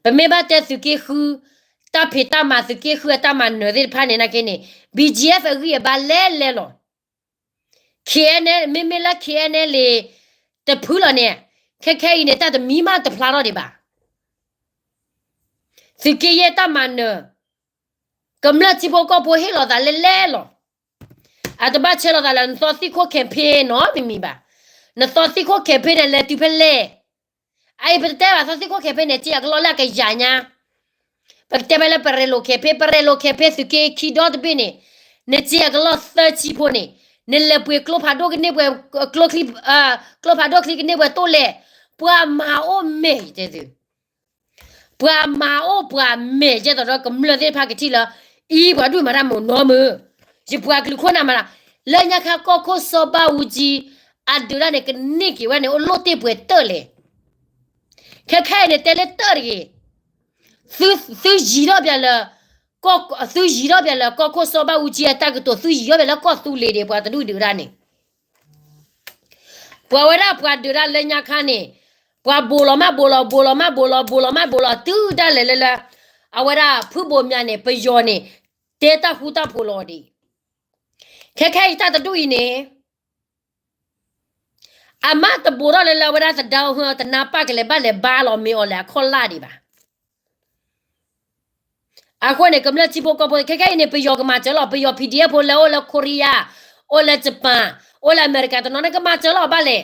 ပမ့ၢ်ဘၣ်တဲသုးက့ဃု တၢ်ဖံးတၢ်မၤ သုးက့ဃုအတၢ်မၤနၢၤသ့ၣ်တဖၣ်န့ၣ် နာ်က့န့ၣ် BGF အဂံၢ်အဘါလဲၣ်လဲၣ်လီၤ. KNLA မ့မ့ၢ်လၢ KNLA တဖုလီၤန့ၣ် ခဲခဲအံၤန့ၣ် တၢ်တမံၤမးတဖျါထီၣ်ဒံးဘၣ်. သုးက့ယဲၢ်တၢ်မၤနၢၤ ကမျၢၢ်ထံဖိကီၢ်ဖိဟ့ၣ်လီၤသးလဲၣ်လဲၣ်လီၤ. အတဘၣ်ဆဲးလီၤသးလၢနသီသံၣ်ခိၣ် campaign နီတမံၤဘၣ်. နသီသံၣ်ခိၣ် campaign န့ၣ် လဲၤတုၤဖဲလဲၣ်. အအံၤပတတဲဘၣ်သီသံၣ်ခိၣ် campaign န့ၣ် က့အကလီၢ်လၢအကယၤညါ ပကတဲဖဲလၢပရဲၤလိာ် campaign, ပရဲၤလိာ် campaign သုးက့ခံဒီတဘ့ၣ်န့ၣ် နက့အကလီၢ်သၢဆံဖိန့ၣ် နလဲၤပှ့ၤကျိဖးဒိၣ်ကန့ၢ်ပှဲၤ ကျိချံ ကျိဖးဒိၣ်ချံကန့ၢ်ပှဲၤတိၣ်လဲၣ်, ပှၤမၤအိၣ်မဲာ်တဲသု ပှၤမၤအိၣ်ပှၤမဲာ်ကဲသိးဒီးကမျၢၢ်သ့ၣ်တဖၣ်ကထံၣ်လၢ အံၤပှၤဒုးမၤတၢ်မုာ်နီတမုာ်, ယပှၤကလုာ်ခိၣ်နၢ်မၤတၢ်, လၢညါခါကီၢ်ခိၣ်စီၤဘၣ်အူကၠံ အဒုးတၢ်န့ၣ် ကန့ၢ်က့ၤဝဲန့ၣ် အိၣ်လီၢ်တ့ၢ်ပှဲၤတၢၢ်လဲၣ်. ခဲခဲအံၤန့ၣ် တဲလၢတၢၢ်တဂ့ၤ, သုယံၤထီၣ်ပှၤလၢ သုယံၤထီၣ်ပှၤလၢကီၢ်ခိၣ်စီၤဘၣ်အူကၠံအတၢ်ကတိၤ သုယံၤထီၣ်ပှၤလၢကီၢ်သူလ့ၤဒံး ပှၤတဒူၣ်ဒုးတၢ်န့ၣ် ပှၤဝဲဒၣ်ပှၤဒုးတၢ်လၢညါခါန့ၣ် ပှၤဘိးလီၤမးဘိးလီၤ ဘိးလီၤမးဘိးလီၤ ဘိးလီၤမးဘိးလီၤ တုၤဒၣ်လဲာ်လၢလၢ အဝဲဒၣ်ဖုဘိးမၠးန့ၣ် ပယီၤန့ၣ် တဲတၢ်ဃူတၢ်ဖိးလီၤဒံး. ခဲခဲအံၤတၢ်တဒူၣ်အံၤန့ၣ် အမ့ၢ်တဘိးထီၣ်လၢလၢအဝဲဒၣ်သဒါအူဟၢ တနါပၢ်ကလဲၤဘၣ်လဲၤဘါလီၤမ့ၢ်အီၤလဲၣ် အခီၣ်လၢ်ဒံးဘၣ်. အဃိန့ၣ် ကမျၢၢ်ထံဖိကီၢ်ဖိ ခဲခဲအံၤန့ၣ် ပယီၤကမၤစၢၤလီၤ ပယီၤ PDF ဖိလၢအိၣ်လၢ Korea အိၣ်လၢ Japan အိၣ်လၢအမဲရကၤတနီၤန့ၣ် ကမၤစၢၤလီၤဘၣ်လဲၣ်.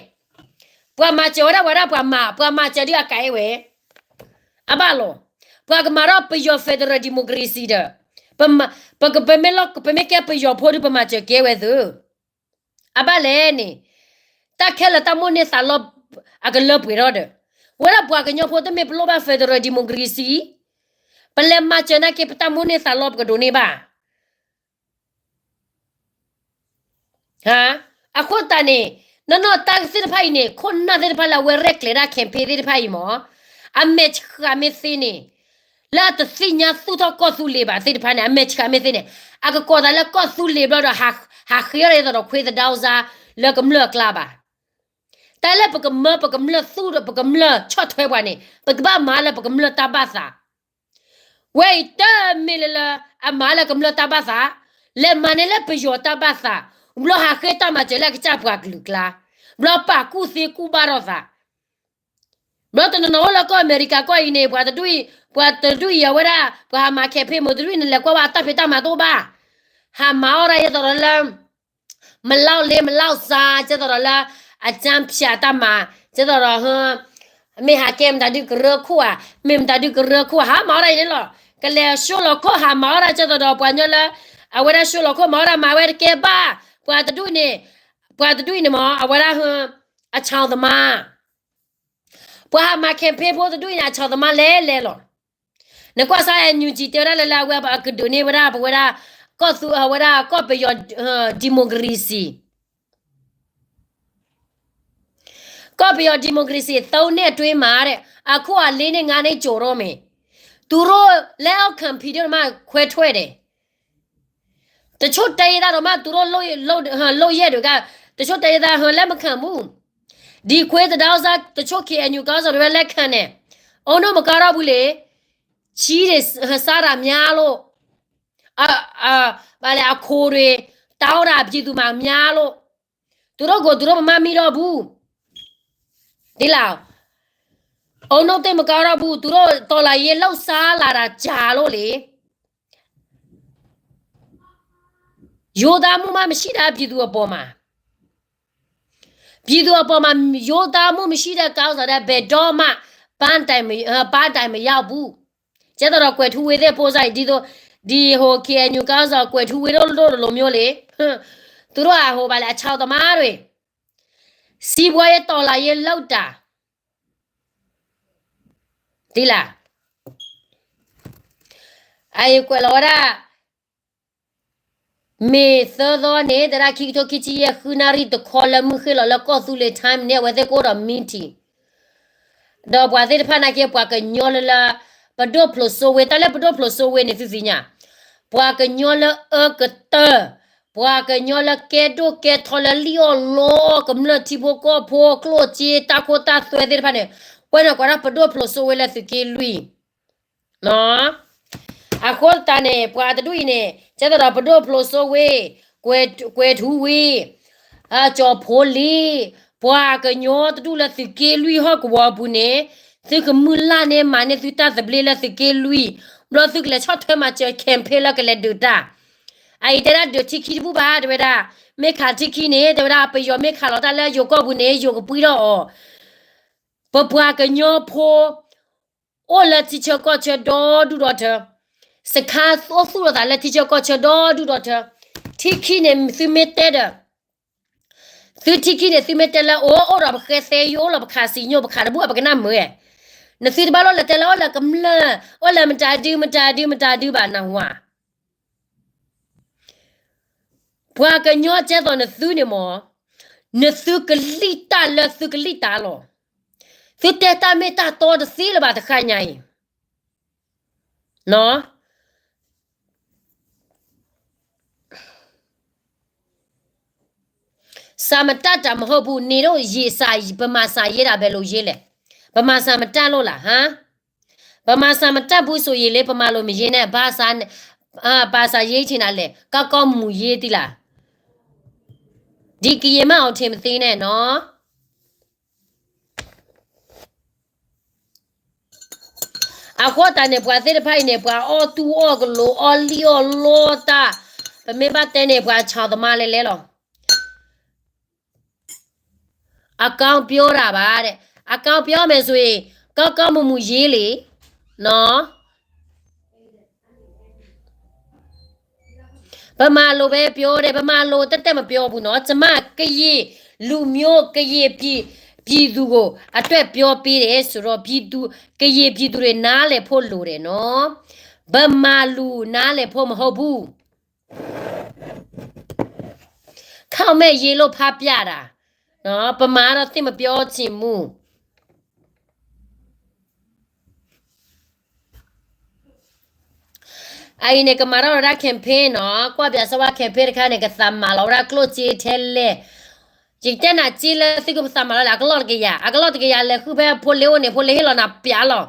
ပှၤမၤစၢၤဝဲဒၣ်ပှၤဒၣ်ပှၤမၤ ပှၤမၤစၢၤဒ်အကါအဲၣ်ဝဲ အဘၣ်လီၤ. ပှၤကမၤထီၣ်ပယီၤ federal democracy ဒီး ပမ့ၢ်လီၤ ပမ့ၢ်ကဲပယီၤဖိဒီး ပမၤစၢၤကဲဝဲသု အဘၣ်လဲၣ်န့ၣ် တၢ်ခဲလၢာ်တၢ်မိၣ်န့ၢ်သးလီ အကလၢပှဲၤထီၣ်ဒီး ဝဲဒၣ်ပှၤကညီဖိတမ့ၢ်ပလိၣ်ဘၣ် federal democracy ပလဲၤမၤစၢၤနာ်က့ ပတၢ်မိၣ်န့ၢ်သးလီပကဒိးန့ၢ်ဘၣ်. အဃိသတးန့ၣ် နီၢ်နီၢ်တၢ်သ့ၣ်တဖၣ်အံၤန့ၣ် ခိၣ်နၢ်သ့ၣ်တဖၣ်လၢအဝဲရဲၣ်ကျဲၤဒၣ် campaign သ့ၣ်တဖၣ်အံၤမ့ၢ် အမဲာ်ဆှးမ့ၢ်သ့န့ၣ် လၢအတသ့ၣ်ညါသူၣ်ထီၣ်ကီၢ်သူလ့ၤဘၣ်သ့ၣ်တဖၣ်န့ၣ် အမဲာ်ဆှးမ့ၢ်သ့န့ၣ် အကကိးသးလၢကီၢ်သူလ့ၤဘျီဒီး ဟးဃ့အီၣ်ဒ်သိးဒီးခွံသဒါအူစၢ် လၢကမျၢၢ်အကျါဘၣ်. တၢ်လၢပကမၢပကမျၢၢ်သူၣ်ဒီး ပကမျၢၢ်ဆီၣ်ထွဲပှၤန့ၣ် ပကဘၣ်မၤလၢပကမျၢၢ်တၢ်ဘၣ်သး ဝဲအံၤတမ့ၢ်လၢလၢ အမၤလၢကမျၢၢ်တၢ်ဘၣ်သး, လဲၤမၤန့ၢ်လၢပယီၤတၢ်ဘၣ်သး, ဘျီဟးဃ့တၢ်မၤစၢၤလၢအကစၢ်ပှၤကလုာ်ကျါ, ဘျီပာ်ကူၣ်သ့ကူၣ်ဘၣ်ထီၣ်သး, ဘျီတနီၤနီၤအိၣ်လၢကီၢ်အမဲရကၤကီၢ်အံၤန့ၣ် ပှၤတဒူၣ်အံၤ ပှၤတဒူၣ်အံၤအဝဲဒၣ် ပှၤဟးမၤ campaign မုၢ်တဒူၣ်အံၤ နလဲၤကွၢ်ဘၣ်တၢ်ဖံးတၢ်မၤတအိၣ်ဘၣ်, ဟးမၤအီၣ်ဒၣ်ယဲသိးဒီးလၢ မလီၢ်လ့မလီၢ်စါ ကဲသိးဒီးလၢ အကၠၢဖၠးတၢ်မၤ ကဲသိးဒီး မ့ၢ်ဟးကဲမတၤဒုးကရၢခိၣ်ဧါ မ့ၢ်မတၤဒုးကရၢခိၣ်ဧါ ဟးမၤအီၣ်ဒၣ်အံၤန့ၣ်လီၤ. ကလဲၤဆှိလီၤခိၣ်ဟးမၤအီၣ်ဒၣ်ကဲသိးဒီးပှၤကညီလၢ အဝဲဒၣ်ဆှိလီၤခိၣ်မၤအီၣ်ဒၣ်မၤဝဲတကဲဘၣ်, ပှၤတဒူၣ်န့ၣ် ပှၤတဒူၣ်အံၤန့ၣ်မ့ၢ် အဝဲဒၣ် အဆီသမါ ပှၤဟးမၤ campaign ဖိတဒူၣ်အံၤန့ၣ် အဆီၣ်သမားလဲၤလဲၤလီၤ. နကွၢ်စး NUG တဲဝဲဒၣ်လၢလၢအဝဲအကဒုးန့ၢ်ဝဲဒၣ် ပဝဲဒၣ် ကီၢ်သူ အဝဲဒၣ်ကီၢ်ပယီၤ democracy ကီၢ်ပယီၤ democracy သုံးနှစ်အတွင်းမှာတဲ့ အခုအလေးနှစ်ငါးနှစ်ကျော်တော့မယ်. သူတို့လက်အောက်ခံ ပြည်သူတွေမှ ခွဲထွက်တယ်. တချို့တိုင်းရင်းသားတွေမှ သူတို့လုပ် လုပ် လုပ်ရက်တွေက တချို့တိုင်းရင်းသား လက်မခံဘူး. ဒီခွေးတဒေါင်းစန်း တချို့ KNU ခေါင်းဆောင်တွေပဲ လက်ခံတယ်. အုန်းနုမကောင်းတော့ဘူးလေ. ချီးတွေ စားတာများလို့, အ, အ, ဘာလဲ, အခွန်တွေ တောင်းတာပြည်သူမှာများလို့, သူတို့ကို သူတို့မမှတ်မိတော့ဘူး. သိလား? အုန်းနုသိပ်မကောင်းတော့ဘူး. သူတို့တော်လှန်ရေးလှုပ်ရှားလာတာကြာလို့လေ. ရိုးသားမှုမှမရှိတာ ပြည်သူအပေါ်မှာ. ပြည်သူအပေါ်မှာ ရိုးသားမှုမရှိတဲ့ ခေါင်းဆောင်တွေ ဘယ်တော့မှ ပန်းတိုင်မ, ပန်းတိုင်မရောက်ဘူး. ကဲသိးဒီး ကွဲးထူဝ့သ့ၣ်ဖိစၢ်အံၤ ဒ်သိး ဒီဟို KNU ခေါင်းဆောင် ကွဲးထူဝ့တို့ တို့လိုမျိုးလေ. သူတို့က ဟို ဘာလဲ, အဆီၣ်သမားတွေ. စီးပွားရေး တော်လှန်ရေး လုပ်တာ. သိလား? အအံၤကွဲးလီၤဝဲဒၣ် မ့ၢ်သၢသီန့ၣ် သရၣ်ခံကထိခံဆံယဲၢ် ဃုနၣ်ရံၣ်တခီလၢမုၢ်ဃ့ၢ်လီၤလၢကီၢ်သူလ့ၤ time န့ၣ် အဝဲသ့ၣ်ကအိၣ်ဒီး meeting ဒီးပှၤသ့ၣ်တဖၣ်နာ်က့ ပှၤကညီလၢလၢ ပဒိၣ်ဖျိးစိဝ့ တၢ်လၢပဒိၣ်ဖျိးစိဝ့န့ၣ် သုသ့ၣ်ညါ, ပှၤကညီလၢအၢကတၢၢ်, ပှၤကညီလၢကဲဒိၣ်ကဲထီလၢလံၣ်အီၣ်လီအီၣ် ကမျၢၢ်ထံဖိကီၢ်ဖိ ကျိၣ်စ့တၢ်ခိတၢ်သွဲသ့ၣ်တဖၣ်န့ၣ် ပှၤန့ၣ်ကိးဒၣ်ပဒိၣ်ဖျိးစိဝ့လၢသုးက့လွံၢ် အဃိသတးန့ၣ် ပှၤတဒူၣ်အံၤန့ၣ် ကဲသိးဒီးပဒိၣ်ဖျိးစိဝ့, ကွဲး, ကွဲးထူဝ့, ကၠီၤဖိလ့, ပှၤကညီတဒူၣ်လၢသုးက့လွံၢ်ဟီၣ်ကဝီၤအပူၤန့ၣ် သုကမုၢ်လၢ်န့ၢ်မၤန့ၢ်သုတၢ်သဘျ့လၢသုးက့လွံၢ်, ဘျီသုကလဲၤဆီၣ်ထွဲမၤစၢၤ campaign လၢကလဲၤဒုးတၢ်. အအံၤတဲဒၣ်ဒုးထံခံတဘူၣ်ဘၣ် တဲဝဲဒၣ်, မ့ၢ်ခးထံခံန့ၣ် တဲဝဲဒၣ် ပယီၤမ့ၢ်ခးလီၤတၢ်လၢယိၤကီၢ်ပူၤန့ၣ် ယိၤကပှံၢ်ထီၣ်အီၤ ပပှၤကညီဖိ အိၣ်လၢထံဆၢကီၢ်ဆၢဒီဒူၣ်ဒီထၢ, စခါအိၣ်သူၣ်လီၤသးလၢထံဆၢကီၢ်ဆၢဒီဒူၣ်ဒီထၢ, ထံခံန့ၣ်သုမ့ၢ်တဲဒီး, သုထံခံန့ၣ် သုမ့ၢ်တဲလၢအိၣ် အိၣ်ဒီးပဃဲသဲယိၣ် အိၣ်လီၤပခးစံညိၣ် ပခးတဘူၣ်အပကနၣ်မုာ်ဧါ. နသုတဘၣ်လီၤလၢတဲလၢအိၣ်လၢကမျၢၢ် အိၣ်လၢမတၤဒု မတၤဒု မတၤဒုဘၣ်နဝၤ ပှၤကညီကဲသိးနသုန့ၣ်မ့ၢ်, နသုကလံၣ်တၢ်လၢသုကလံၣ်တၢ်လီၤ. သုတဲတၢ်မ့ၢ်တၢ်တီတသ့လၢၤဘၣ်တခါညါအံၤ, နီၢ်, စာမတတ်တာမဟုတ်ဘူး, နင်တို့ရေစာ, ဗမာစာရေးတာဘယ်လိုရေးလဲ, ဗမာစာမတတ်လို့လား, ဟမ်. ဗမာစာမတတ်ဘူးဆိုရင်လေ ဗမာလိုမရေးနဲ့, ဘာစာ, အာ, ဘာစာရေးချင်တာလဲ, ကောင်းကောင်းမွန်ရေးသီးလား. ဒီကရင်မအောင်ထင်မသေးနဲ့နော်. အဃိသတးန့ၣ် ပှၤသ့ၣ်တဖၣ်အံၤန့ၣ် ပှၤအီၣ်တူၢ်အီၣ်ကလိၤ အီၣ်လံၣ်အီၣ်လီတၢ်, ပမ့ၢ်ဘၣ်တဲန့ၣ် ပှၤဆီၣ်သမားလဲၤလဲၤလီၤ. အကောင်းပြောတာပါတဲ့, အကောင်းပြောမယ်ဆိုရင် ကောင်းကောင်းမွန်မွန်ရေးလေ, နော်. ဗမာလိုပဲပြောတယ်, ဗမာလိုတည့်တည့်မပြောဘူးနော်, ကျွန်မကရင်လူမျိုး ကရင်ပြည်, ပြည်သူကို အတွက်ပြောပေးတယ်ဆိုတော့ ပြည်သူ, ကရင်ပြည်သူတွေ နားလည်ဖို့လိုတယ်နော်, ဗမာလူနားလည်ဖို့မဟုတ်ဘူး. ခက်မဲ့ရေးလို့ဖတ်ပြတာနော်, ဗမာတော့သိပ်မပြောချင်ဘူး. အအံၤန့ၣ် ကမၤထီၣ်ဝဲဒၣ် campaign နီၤ, ကွၢ်ပၠးစၢဝါ campaign တခါန့ၣ် ကသးမၤလီၤဝဲဒၣ်ကျိၣ်စ့ထဲလဲၣ်, ယတဲနၤစ့လၢသုကသးမၤလီၤလဲၣ်, အကလီၢ်တကယၤ, အကလီၢ်တကယၤလဲၤဃုဖဲဖိလ့အိၣ်န့ၣ် ဖိလ့ဟ့ၣ်လီၤနၤပၠးလီၤ.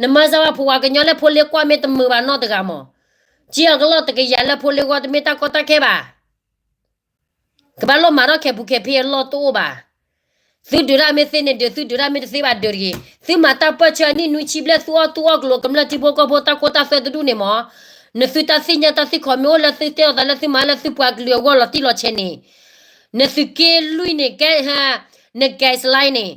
နမၤစၢဝါဖိဝါကညီလၢဖိလ့ကွၢ်မ့ၢ်တမုာ်ဘၣ်နီတဂၤ, မ့ၢ်စ့အကလီၢ်တကယၤလၢဖိလ့ဝါတမ့ၢ်တၢ်ကီတၢ်ခဲဘၣ်. ကဘၣ်လိၣ်မၤထီၣ် campaign အလီၢ်တအိၣ်ဘၣ်. သုဒုးတၢ်မ့ၢ်သ့န့ၣ်ဒုး, သုဒုးတၢ်မ့ၢ်တသ့ဘၣ်ဒုးတဂ့ၤ. သုမၤတၢ်ပၢၢ်ဆၢအနံၣ်နွံဆံဘျဲၣ် သုအီၣ်တူၢ်အီၣ်ကလိၤ ကမျၢၢ်ထံဖိကီၢ်ဖိတၢ်ခိတၢ်သွဲတဒူၣ်န့ၣ်မ့ၢ်, နသုတၢ်သ့ၣ်ညါတၢ်သ့ၣ်ခီမ့ၢ်အိၣ်လၢသုတဲအီၤသးလၢသုမၤလၢသုပှၤကလုာ်အဂီၢ်လီၤတံၢ်လီၤဆဲးန့ၣ်, နသုးက့လွံၢ်န့ၣ်ကဲ, န guideline န့ၣ်,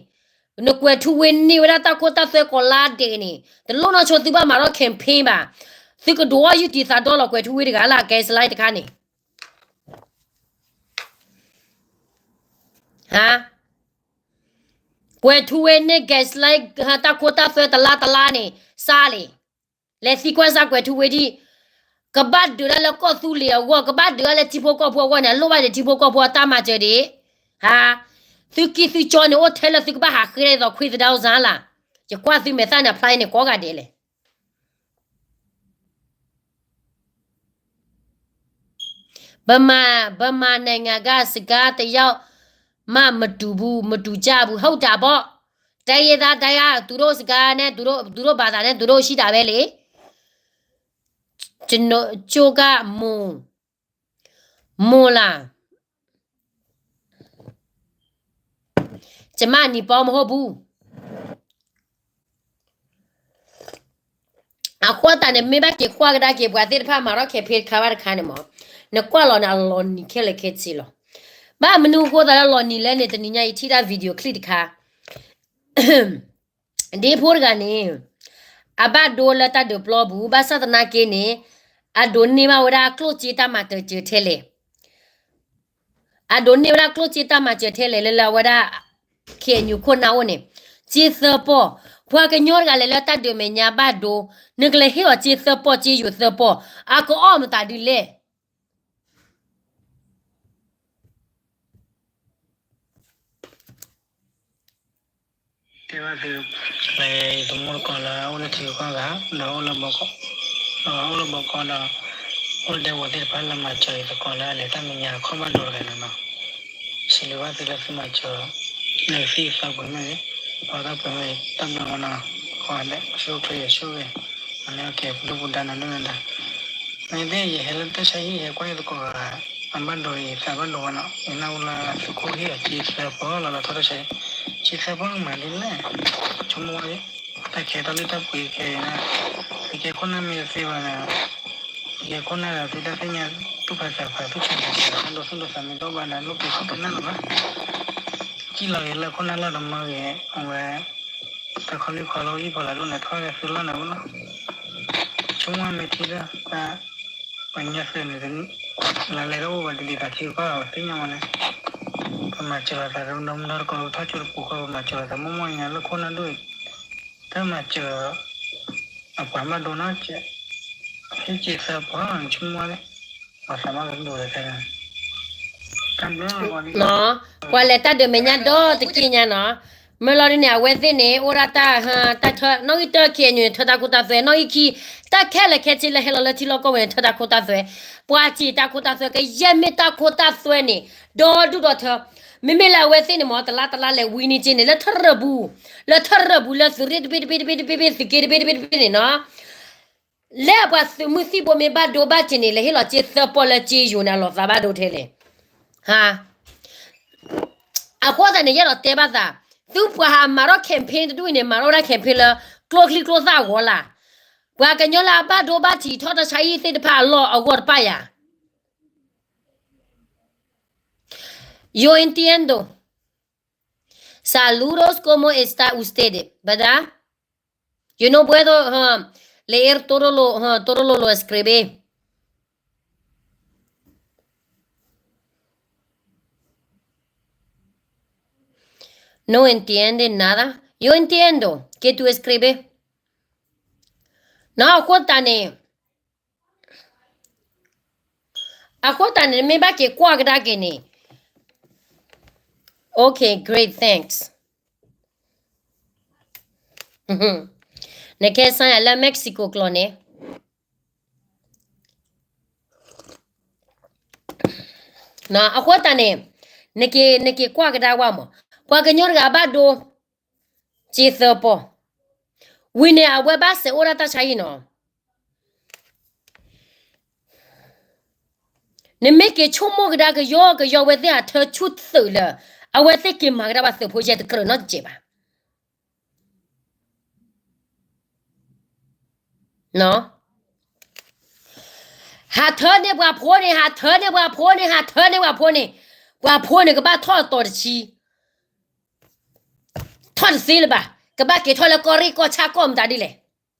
နကွဲးထူဝ့န့ၢ်ဝဲဒၣ်တၢ်ခိတၢ်သွဲကိးလါဒဲးန့ၣ် တလိၣ်နီၢ်ဆိသုဘၣ်မၤထီၣ် campaign ဘၣ်. သုကဒိးအီၣ်ယုၢ်တံၤသးဒီလီၤကွဲးထူဝ့တဂၤလၢ guideline တခါန့ၣ် ဟါ, ကွဲၤထူဝ့န့ၣ် gaslight တၢ်ခိတၢ်သွဲတလါတလါန့ၣ် စးလံ. လဲၤသံကွၢ်စၢ်ကွဲၤထူဝ့ဒံး, ကဘၣ်ဒုးဒၣ်လၢကီၢ်သူလ့ၤအဂီၢ်, ကဘၣ်ဒုးဒၣ်လၢထံဖိကီၢ်ဖိအဂီၢ်န့ၣ် အလိၣ်ဘၣ်ဒံးထံဖိကီၢ်ဖိအတၢ်မၤစၢၤဒံး. ဟါ, သုကံၢ်သုကၠီန့ၣ် အိၣ်ထဲလၢသုကဘၣ်ဟးဃ့ဒ်သိးခွံသဒါစၢ်လၢ်. ယကွၢ်သုမဲာ်သၣ်န့ၣ် အဖျါအံၤန့ၣ် ကိးဂၤဒဲးလဲၣ်. ဗမာ, ဗမာနိုင်ငံက စကားတယောက်မှ မတူဘူး, မတူကြဘူး, ဟုတ်တာပေါ့. တိုင်းရင်းသားတိုင်းက သူတို့စကားနဲ့ သူတို့, သူတို့ဘာသာနဲ့ သူတို့ရှိတာပဲလေ. ကျွန်တော်, ကျိုးက မုန်, မုန်လား. ကျမနီပေါင်းမဟုတ်ဘူး. အဃိသတးန့ၣ် မ့ၢ်ဘၣ်က့ၤကွၢ်ကဒါက့ၤ ပှၤသ့ၣ်တဖၣ်မၤထီၣ် campaign တခါဘၣ်တခါန့ၣ်မး, နကွၢ်လီၤန့ၣ် အလီၤနံၤခဲလၢာ်ခဲဆ့လီၤ. ဘၣ်မနုၤအဃိသတးလၢလီၤနံၤလဲၣ်န့ၣ် တနံၤညါအံၤထံၣ်တၢ် video clip တခါ ဒ့ဖိတဂၤန့ၣ် အဘၣ်ဒိလၢတၢ်ဒုးပျီပူၤ ဘၣ်ဆၣ်သနာ်က့န့ၣ် အဒိးန့ၢ်ဘၣ်ဝဲဒၣ်ကျိၣ်စ့တၢ်မၤစၢၤထဲလဲၣ်, အဒိးန့ၢ်ဝဲဒၣ်ကျိၣ်စ့တၢ်မၤစၢၤထဲလဲၣ် လၢလၢအဝဲဒၣ် KNU ခိၣ်နၢ်အိၣ်န့ၣ် စ့သၢပီၢ်, ပှၤကညီတဂၤလဲၤလၢတၢ်ဒုးမဲာ်ညါဘၣ်ဒိ, နကလဲၤဟ့ၣ်အီၤစ့သၢပီၢ် စ့ယိၤသၢပီၢ်, အကအီၣ်မတၤဒ်လဲၣ်. တဲဘၣ်သု, လၢယသမူတကိးလၢအအိၣ်လၢထံဂုၤကီၢ်ဂၤ ဒီးအိၣ်လၢဘီကီး, ဒီးအိၣ်လၢဘီကီးဒီး အိၣ်လၢဒဲကဝီၤသ့ၣ်တဖၣ်လၢမၤစၢၤယသကိးလၢ အလဲၤတၢ်မဲာ်ညါအခီၣ်ဘၣ်ဒိတဂၤန့ၣ်လီၤ. စံးဘျုးဘၣ်သုလၢသုမၤစၢၤ လၢသံသးပှဲၤမ့ၢ်ဂ့ၤ, ပှၤသးပှဲၤမ့ၢ်ဂ့ၤ တၢ်ဘျုးမနီၤ, ကိးဂၤဒဲး ဆိၣ်ဂ့ၤဆိၣ်ဂ့ၤ, အန့ၣ်ကဲပဒိၣ်ပဒါနၤဒိၣ်နၤဒါ မ့ၢ်သ့ၣ်ယဟဲလၢတၢ်ဆါဟံၣ် ယဟဲကွၢ်ယသကိးဂၤ, အဘၣ်ဒိယသးဘၣ်ဒိဝဲနီၤ, ယနၢ်ဟူလၢသုးခိၣ်ဟ့ၣ်အီၤစ့သၢပီၢ်လီၤလီၤထီၣ်တၢ်ဆါဟံၣ်, စ့သၢပီၢ်မၤဒ်လဲၣ်, ဆိကမိၣ်ဝဲ, တၢ်ခဲထီၣ်လံတၢ်ပှ့ၤခဲအံၤန့ၣ်, သုကဲခိၣ်နၢ်မ့ၢ်တသ့ဘၣ်န့ၣ်, သုကဲခိၣ်နၢ်ဒီးသုတၢ်သ့ၣ်ညါ သူၣ်ဖးသးဖး သူၣ်ဆးသးဆး ဒိးသူၣ်ဒိးသးမ့ၢ်တအိၣ်ဘၣ်ဒီး လိၣ်က့ၤခိၣ်ကနၢ်လီၤဘၣ်, စံၣ်လီၤဂ့ၤလၢခိၣ်နၢ်လီၢ်တမၢဂ့ၤ, အဝဲ တၢ်ခီလံခီလီၤ ယံၣ်ဖီလာ်ဒိၣ်န့ၣ် ထီၣ်ဂဲၤသုလီၢ်န့ၣ်ဝဲလီၤ. ဆိကမိၣ်မ့ၢ်ထံလၢ ပှၤညီသုးန့ၣ် လၢလဲၤတအိၣ်ဘၣ်ဒ်ဒ်သးထံကီၢ်အီၤသ့ၣ်ညါမးန့ၣ်, ပမၤစၢၤလိာ်သးဒီး ဒီမုၢ်ဒီတကိး ပထီၣ်ကၠိတပူၤဃီ ပမၤစၢၤလိာ်သး မိၢ်မိၢ်ညါလၢခိၣ်နၢ်ဒိၣ်အံၤ, တမၤစၢၤ အပှၤဘၣ်ဒိနီတစဲး, ဟ့ၣ်စ့သၢပီၢ်န့ၣ် ဆိကမိၣ်ဝဲ, ပှၤသးဘၣ်ကဒိၣ်လၢခဲန့ၣ်, တၢ်ဘျုးလီၤ, ပှၤလဲၤတၢ်ဒုးမဲာ်ညါဒီတက့ၢ်ညါနီၤ, မ့ၢ်လီၤဒ်န့ၣ် အဝဲသ့ၣ်န့ၣ် အိၣ်ဒၣ်တၢ်, တၢ်ထၢ နီၣ်ဂံၢ်တၢ KNU န့ၣ် ထၢတၢ်ခိတၢ်သွဲ, နီၣ်ဂံၢ်ခံ တၢ်ခဲလၢာ်ခဲဆ့လၢဟဲလီၤလၢထံလီၢ်ကီၢ်ပူၤန့ၣ် ထၢတၢ်ခိတၢ်သွဲ, ပှၤစ့ၢ်တၢ်ခိတၢ်သွဲ ကယဲၢ်မ့ၢ်တၢ်ခိတၢ်သွဲန့ၣ် ဒီဒူၣ်ဒီထၢ, မ့မ့ၢ်လၢအဝဲသ့ၣ်န့ၣ်မ့ၢ် တလါတလါလဲၤဝံန့ၢ်က့န့ၣ် လၢထရၢၣ်ပူၤ, လၢထရၢၣ်ပူၤ လၢသုးရ့ၣ်တဘ့ၣ်တဘ့ၣ်တဘ့ၣ်တဘ့ၣ် သုးက့တဘ့ၣ်တဘ့ၣ်တဘ့ၣ်န့ၣ်နီၤ လၢပှၤသုးမုၢ်သံၣ်ဘိမ့ၢ်ဘၣ်ဒိဘၣ်စ့ၤန့ၣ် လဲၤဟ့ၣ်လီၤစ့သၢပီၢ်လၢစ့ယိၤန့ၣ် အလီၤသးဘၣ်ဒိထဲလဲၣ်. ဟါ, အဃိသတးန့ၣ် ယအဲၣ်ဒိးတဲဘၣ်သး, သုပှၤဟးမၤထီၣ် campaign တဒူၣ်အံၤန့ၣ် မၤထီၣ်ဝဲဒၣ် campaign လၢ ကျိချံကျိသၣ်အဂီၢ်လၢ်. ပှၤကညီလၢအဘၣ်ဒိဘၣ်ထံးထီၣ်တၢ်ဆါဟံၣ်သ့ၣ်တဖၣ်အလီၢ်အဂီၢ်တဖၣ်ယၤ Yo entiendo. Saludos, ¿cómo está usted? ¿Verdad? Yo no puedo, ah, leer todo lo, ah, todo lo, lo escribe. No entiende nada. Yo entiendo que tú escribes. No, အဃိသတးန့ၣ် အဃိသတးန့ၣ် မ့ၢ်ဘၣ်က့ၤကွၢ်ကဒါက့ၤန့ၣ် Okay, great, thanks. နကဲစါယၤလၢ Mexico ကျိာ်န့ၣ် အဃိသတးန့ၣ် နက့ၤ, နက့ၤကွၢ်ကဒါဝဲမး, ပှၤကညီတဂၤဘၣ်ဒိ စ့သၢပီၢ်, ဝံၤန့ၣ် အဝဲဘၣ်စဲးအိၣ်ဒၣ်တၢ်ဆါဟံၣ်နီၤ. နမ့ၢ်က့ၤဆိကမိၣ်ကဒါကယီကယီ အဝဲသ့ၣ်ဟးထၢဆူၣ်သုးလၢ အဝဲသ့ၣ်က့ၤမၤကဒါဘၣ်သုးဖိယဲၢ် တကြၢးနီတစဲးဘၣ်. ဟးထၢန့ၢ်ပှၤဖိန့ၣ်, ဟးထၢန့ၢ်ပှၤဖိန့ၣ်, ဟးထၢန့ၢ်ပှၤဖိန့ၣ်, ပှၤဖိန့ၣ် ကဘၣ်ထီၣ်အတီၤတဆံ, ထီၣ်တသ့လၢၤဘၣ်, ကဘၣ်က့ၤထီၣ်လၢကီၢ်ရ့ၣ်ကီၢ်ဆၣ်ကီၢ်မတၤဒ်လဲၣ်.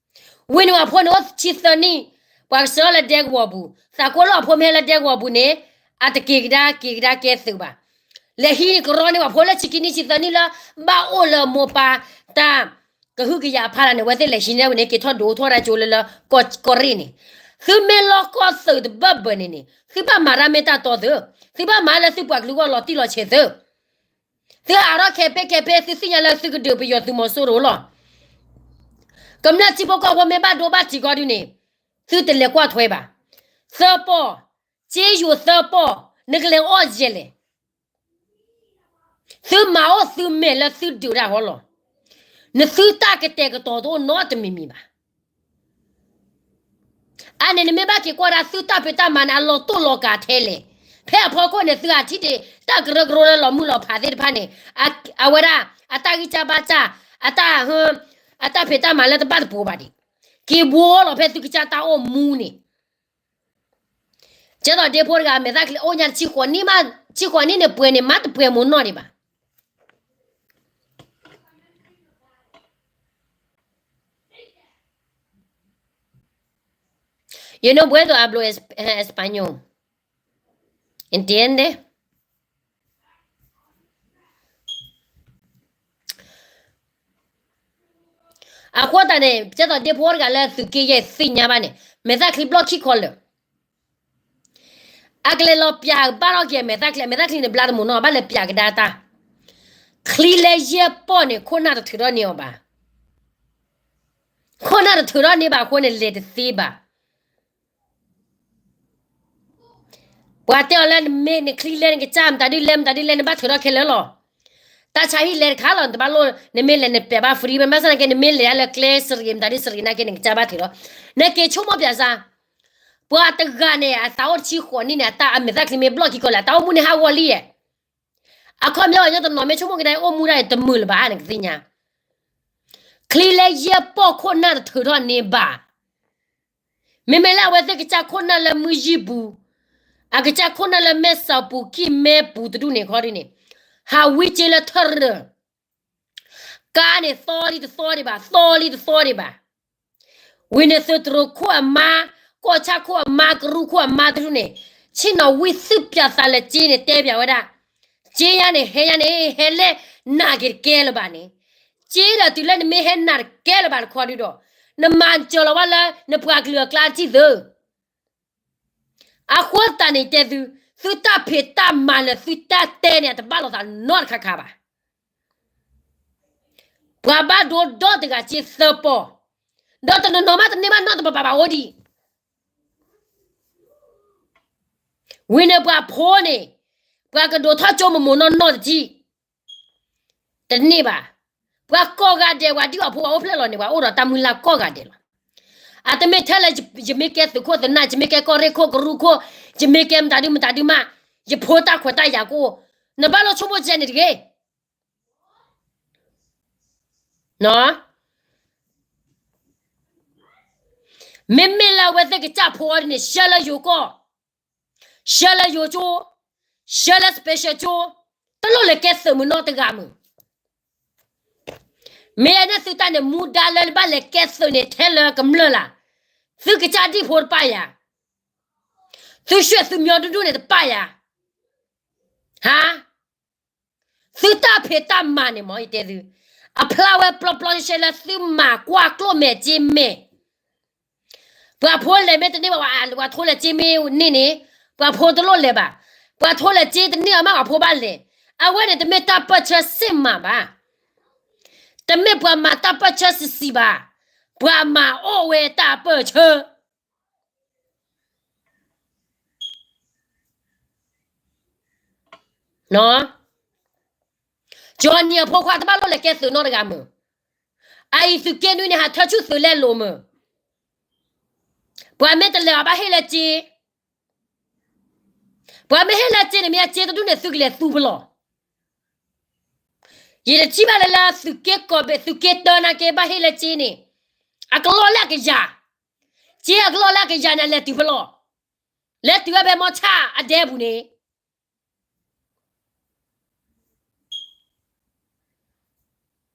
ဝံၤန့ၣ် ပှၤဖိန့ၣ် အိၣ်ဆံသၢနံၣ်, ပှၤကစၢ်လၢဒဲကဝီၤပူၤ, သးကိၢ်လၢအဖိမ့ၢ်ဟဲလၢဒဲကဝီၤပူၤန့ၣ် အတက့ၤကဒါက့ၤကဒါကဲသုးဘၣ်. လဲၤဟံးန့ၢ်ကရီန့ၢ်ပှၤဖိလၢဆံခံနံၣ်ဆံသၢနံၣ်လၢ ဘၣ်အိၣ်လၢမိၢ်ပၢ်တၢ်ကဟုကယာ်အဖီလာ်န့ၣ် အဝဲသ့ၣ်လဲၤဟံးန့ၢ်ဝဲန့ၣ် က့ၤထီၣ်ဒိးထီၣ်ဒၣ်ကၠိလၢလၢကီၢ်ရ့ၣ်န့ၣ်, သုမ့ၢ်လီၢ်ကီၢ်သုးတဘၢၣ်ဘၢၣ်န့ၣ်န့ၣ် သုဘၣ်မၤတၢ်မ့ၢ်တၢ်တီသု, သုဘၣ်မၤလၢသုပှၤကလုာ်ဂီၢ်လီၤတံၢ်လီၤဆဲးသု, သုဟးထီၣ်ခဲဖ့ခဲဖ့ သုသ့ၣ်ညါလၢသုကဒုးပယီၤသုးမီၤစိရိၤလီၤ. ကမျၢၢ်ထံဖိကီၢ်ဖိမ့ၢ်ဘၣ်ဒိဘၣ်ထံးကီဒုန့ၣ် သုတလဲၤကွၢ်ထွဲဘၣ်. သၢပီၢ်, က့ယိၤသၢပီၢ်, နကလဲၤအီၣ်ယဲၢ်လဲၣ်. သုမၤအိၣ်သုမဲာ်လၢသုဒုးတၢ်ဟီလီၤ. နသုတၢ်ကတဲာ်ကတီၤတအိၣ်နီတမံၤမံၤဘၣ်. အန့ၣ် နမ့ၢ်ဘၣ်က့ၤကွၢ်ဒၣ်သုတၢ်ဖံးတၢ်မၤန့ၣ် အလီၤတိၢ်လီၤကးထဲလဲၣ်. ဖဲအဖီခိၣ်န့ၣ် သုဟးထံၣ်တ့ၢ် တၢ်ကရၢကရိလၢလီၤမုၢ်လီၤဖးသ့ၣ်တဖၣ်န့ၣ် အဝဲဒၣ် အတၢ်ဂံၢ်စၢ်ဘါစၢ် အတၢ် အတၢ်ဖံးတၢ်မၤလၢတဘၣ်တပူၤဘၣ်ဒံး က့ၤဘှီလီၤဖဲသုကစၢ်တၢ်အိၣ်မူန့ၣ် ကဲသိးဒ့ဖိတဂၤ မဲာ်သၣ်ချံအိၣ်ညါတဆံဃိးနံၣ်မး, ဆံဃိးနံၣ်န့ၣ် ပှဲၤန့ၣ် မ့ၢ်တပှဲၤမိၢ်နီၢ်ဒံးဘၣ်. Yo no puedo hablo es-, eh, español. ¿Entiende? အဃိသတးန့ၣ် ကဲသိးဒ့ဖိတဂၤလၢသုးက့ယဲၢ်သ့ၣ်ညါဘၣ်န့ၣ် မဲာ်သၣ်ချံဘျီၣ်ခံခီလၢာ် အကလဲၤလီၤပျးဘၣ်ထီၣ်က့ၤအမဲာ်သၣ်ချံ, အမဲာ်သၣ်ချံန့ၣ် ဘျါတမုာ်နီၢ် ဘၣ်လဲၤပျးကဒါတၢ်. ချံလၢယဲၢ်ပီၢ်န့ၣ် ခိၣ်နၢ်တထုးထီၣ်န့ၢ်အီၤဘၣ်. ခိၣ်နၢ်တထုးထီၣ်န့ၢ်ဘၣ်အဃိန့ၣ် လဲၤတသ့ဘၣ်. ပှၤတဲအီၤလၢနမ့ၢ်နချံလဲနကစၢ် မတၤဒုလဲ မတၤဒုလဲ နဘၣ်ထုးထီၣ်ခဲလၢာ်လီၤ. တၢ်ဆါဟံၣ်လဲတခါလီၤ နတဘၣ်လိၣ် နမ့ၢ်လဲၤနပဲာ်ဘၣ် free ဘၣ်ဆၣ်သနာ်က့ နမ့ၢ်လဲၤဒၣ်လၢကျဲစရံး မတၤဒုစရံးနာ်က့ နကစၢ်ဘၣ်ထုးထီၣ်. နက့ၤဆိကမိၣ်ပျးစၢ် ပှၤတဂၤန့ၣ် အသးအိၣ်တဆံဃိးနံၣ်န့ၣ် အတၢ်အမဲာ်သၣ်ချံမ့ၢ်ဘျီၣ်ခံခီလၢာ် အတၢ်အိၣ်မူန့ၣ်ဟးဂီၤလံယဲၢ်. အခီပညီပှၤကညီတနီၤမ့ၢ်ဆိကမိၣ်ကဒါအိၣ်မူဒၣ်န့ၣ် တမုာ်လၢၤဘၣ် နကသ့ၣ်ညါ. ချံလၢယဲၢ်ပီၢ်ခိၣ်နၢ်တထုးထီၣ်န့ၢ်ဘၣ်. မ့မ့ၢ်လၢအဝဲသ့ၣ်ကစၢ်ခိၣ်နၢ်လၢမုၢ်ယံၢ်ပူၤ, အကစၢ်ခိၣ်နၢ်လၢမဲၢ်စီၤပူၤ ကံၢ်မဲပူၤတဒူၣ်န့ၣ်ခီဒုန့ၣ်, ဟးဝံက့လၢထၢၣ်ရၢၢ် ကါန့ၣ် သီလံတသီဒံးဘၣ်, သီလံတသီဒံးဘၣ်. ဝံၤန့ၣ်သုးတရိးခိၣ်အမါ, ကီၢ်ဆၣ်ခိၣ်အမါ, ကရူၢ်ခိၣ်အမါတဒူၣ်န့ၣ်, ဆ့ၣ်နီၤဝံသုးပျးသးလၢက့န့ၣ် တဲပျးဝဲဒၣ်, က့ယါန့ၣ် ဟဲယါန့ၣ် ဟဲလဲၣ်နးက့ၤတကဲလၢၤဘၣ်န့ၣ်, က့ဒီးတုၤလၢနမ့ၢ်ဟဲနးတကဲလၢၤဘၣ်တခီဒုဒီး, နမၤစၢၤလီၤဝဲလၢနပှၤကလုာ်အကျါတထံၣ်သု အဃိသတးန့ၣ်တဲသု, သုတၢ်ဖံးတၢ်မၤလၢသုတၢ်တဲန့ၣ် အတဘၣ်လိာ်သးနီတခါခါဘၣ်. ပှၤဘၣ်ဒိဒီတဂၤက့သၢပီၢ်, ဒီးတနီၤနီၤမးတန့ၢ်ဘၣ်နီတဘးဘးဘၣ်အိၣ်ဒံး. ဝံၤန့ၣ်ပှၤဖိန့ၣ်, ပှၤကဒိးထီၣ်ကၠိမုၢ်မုၢ်နီၢ်နီၢ်တထံၣ် တန့ၢ်ဘၣ်. ပှၤကိးဂၤဒဲး ပှၤဒ်အီၤဖိပှၤအိၣ်ဖျဲၣ်လီၤန့ၣ် ပှၤအိၣ်ဒီးတၢ်မုၢ်လၢ်ကိးဂၤဒဲးလီၤ. အတမ့ၢ်ထဲလၢ ယမ့ၢ်ကဲသုးခိၣ်သုးနၢ်, ယမ့ၢ်ကဲကီၢ်ရ့ၣ်ခိၣ်ကရူၢ်ခိၣ်, ယမ့ၢ်ကဲမတၤဒုမတၤဒုမး, ယဖိတၢ်ခွဲးတၢ်ယာ်ကအိၣ်, နဘၣ်လိၣ်ဆိကမိၣ်ကဲန့ၣ်တဂ့ၤ. မ့မ့ၢ်လၢအဝဲသ့ၣ်ကစၢ်ဖိအီၤဒ်န့ၣ် ဆှၢလၢယိၤကီၢ်, ဆှၢလၢယိၤကၠိ, ဆှၢလၢ special ကၠိ, တလိၣ်လဲၤကဲသုးမုၢ်နီၢ်တဂၤမုၢ်. မ့ၢ်အန့ၣ်သုတၢ်န့ၣ် မူဒါလၢနဘၣ်လဲၤကဲသုးန့ၣ် ထဲလၢကမျၢၢ်လၢ်, သုကစၢ်ဒံၣ်ဖိတပာ်ယၤ, သုရွှဲၣ်သုမျီဒူၣ်ဒူၣ်န့ၣ်တပာ်ယၤ, ဟါ သုတၢ်ဖံးတၢ်မၤန့ၣ်မ့ၢ်ယတဲသု, အဖျါဝဲပျီပျီရှဲရှဲလၢသုမၤကွၢ်ကျိၣ်မဲာ်စ့မဲာ်, ပှၤဖိလဲၤမ့ၢ်တန့ၢ်ဘၣ်, ပှၤထိလဲၤစ့မ့ၢ်န့ၢ်န့ၣ်, ပှၤဖိတလိၣ်လဲၤဘၣ်. ပှၤထိလဲၤစ့တန့ၢ်အီၤမးပှၤဖိဘၣ်လဲၤ. အဝဲန့ၣ်တမ့ၢ်တၢ်ပၢၢ်ဆၢစ့ၢ်မးဘၣ်, တမ့ၢ်ပှၤမၤတၢ်ပၢၢ်ဆၢစံးစံးဘၣ်, ပှၤမၤအီၣ်ဝဲတၢ်ပၢၢ်ဆၢ ကၠီနံၤအဖိခွါတဘၣ်လိၣ်လဲၤကဲသုးနီတဂၤမုၢ်, အအံၤသုးက့နွံန့ၣ် ဟးထၢဆူၣ်သုးလဲလိာ်မုၢ်, ပှၤမ့ၢ်တလဲၤအီၤဘၣ်ဟ့ၣ်လၢစ့, ပှၤမ့ၢ်ဟ့ၣ်လၢစ့န့ၣ် မ့ၢ်အစ့တဒူၣ်န့ၣ် သုကလဲၤသူဖဲလဲၣ်. ယတထံၣ်ဘၣ်လၢလၢသုးက့ကိးဘ့ၣ် သုးက့တၢနာ်က့ဘၣ်ဟ့ၣ်လၢစ့န့ၣ်, အကလီၢ်လၢအကယၤ, စ့အကလီၢ်လၢအကယၤန့ၣ် အလဲၤတုၤဖဲလဲၣ်, လဲၤတုၤဝဲဖဲမီၤဆၣ်အဒဲပူၤန့ၣ်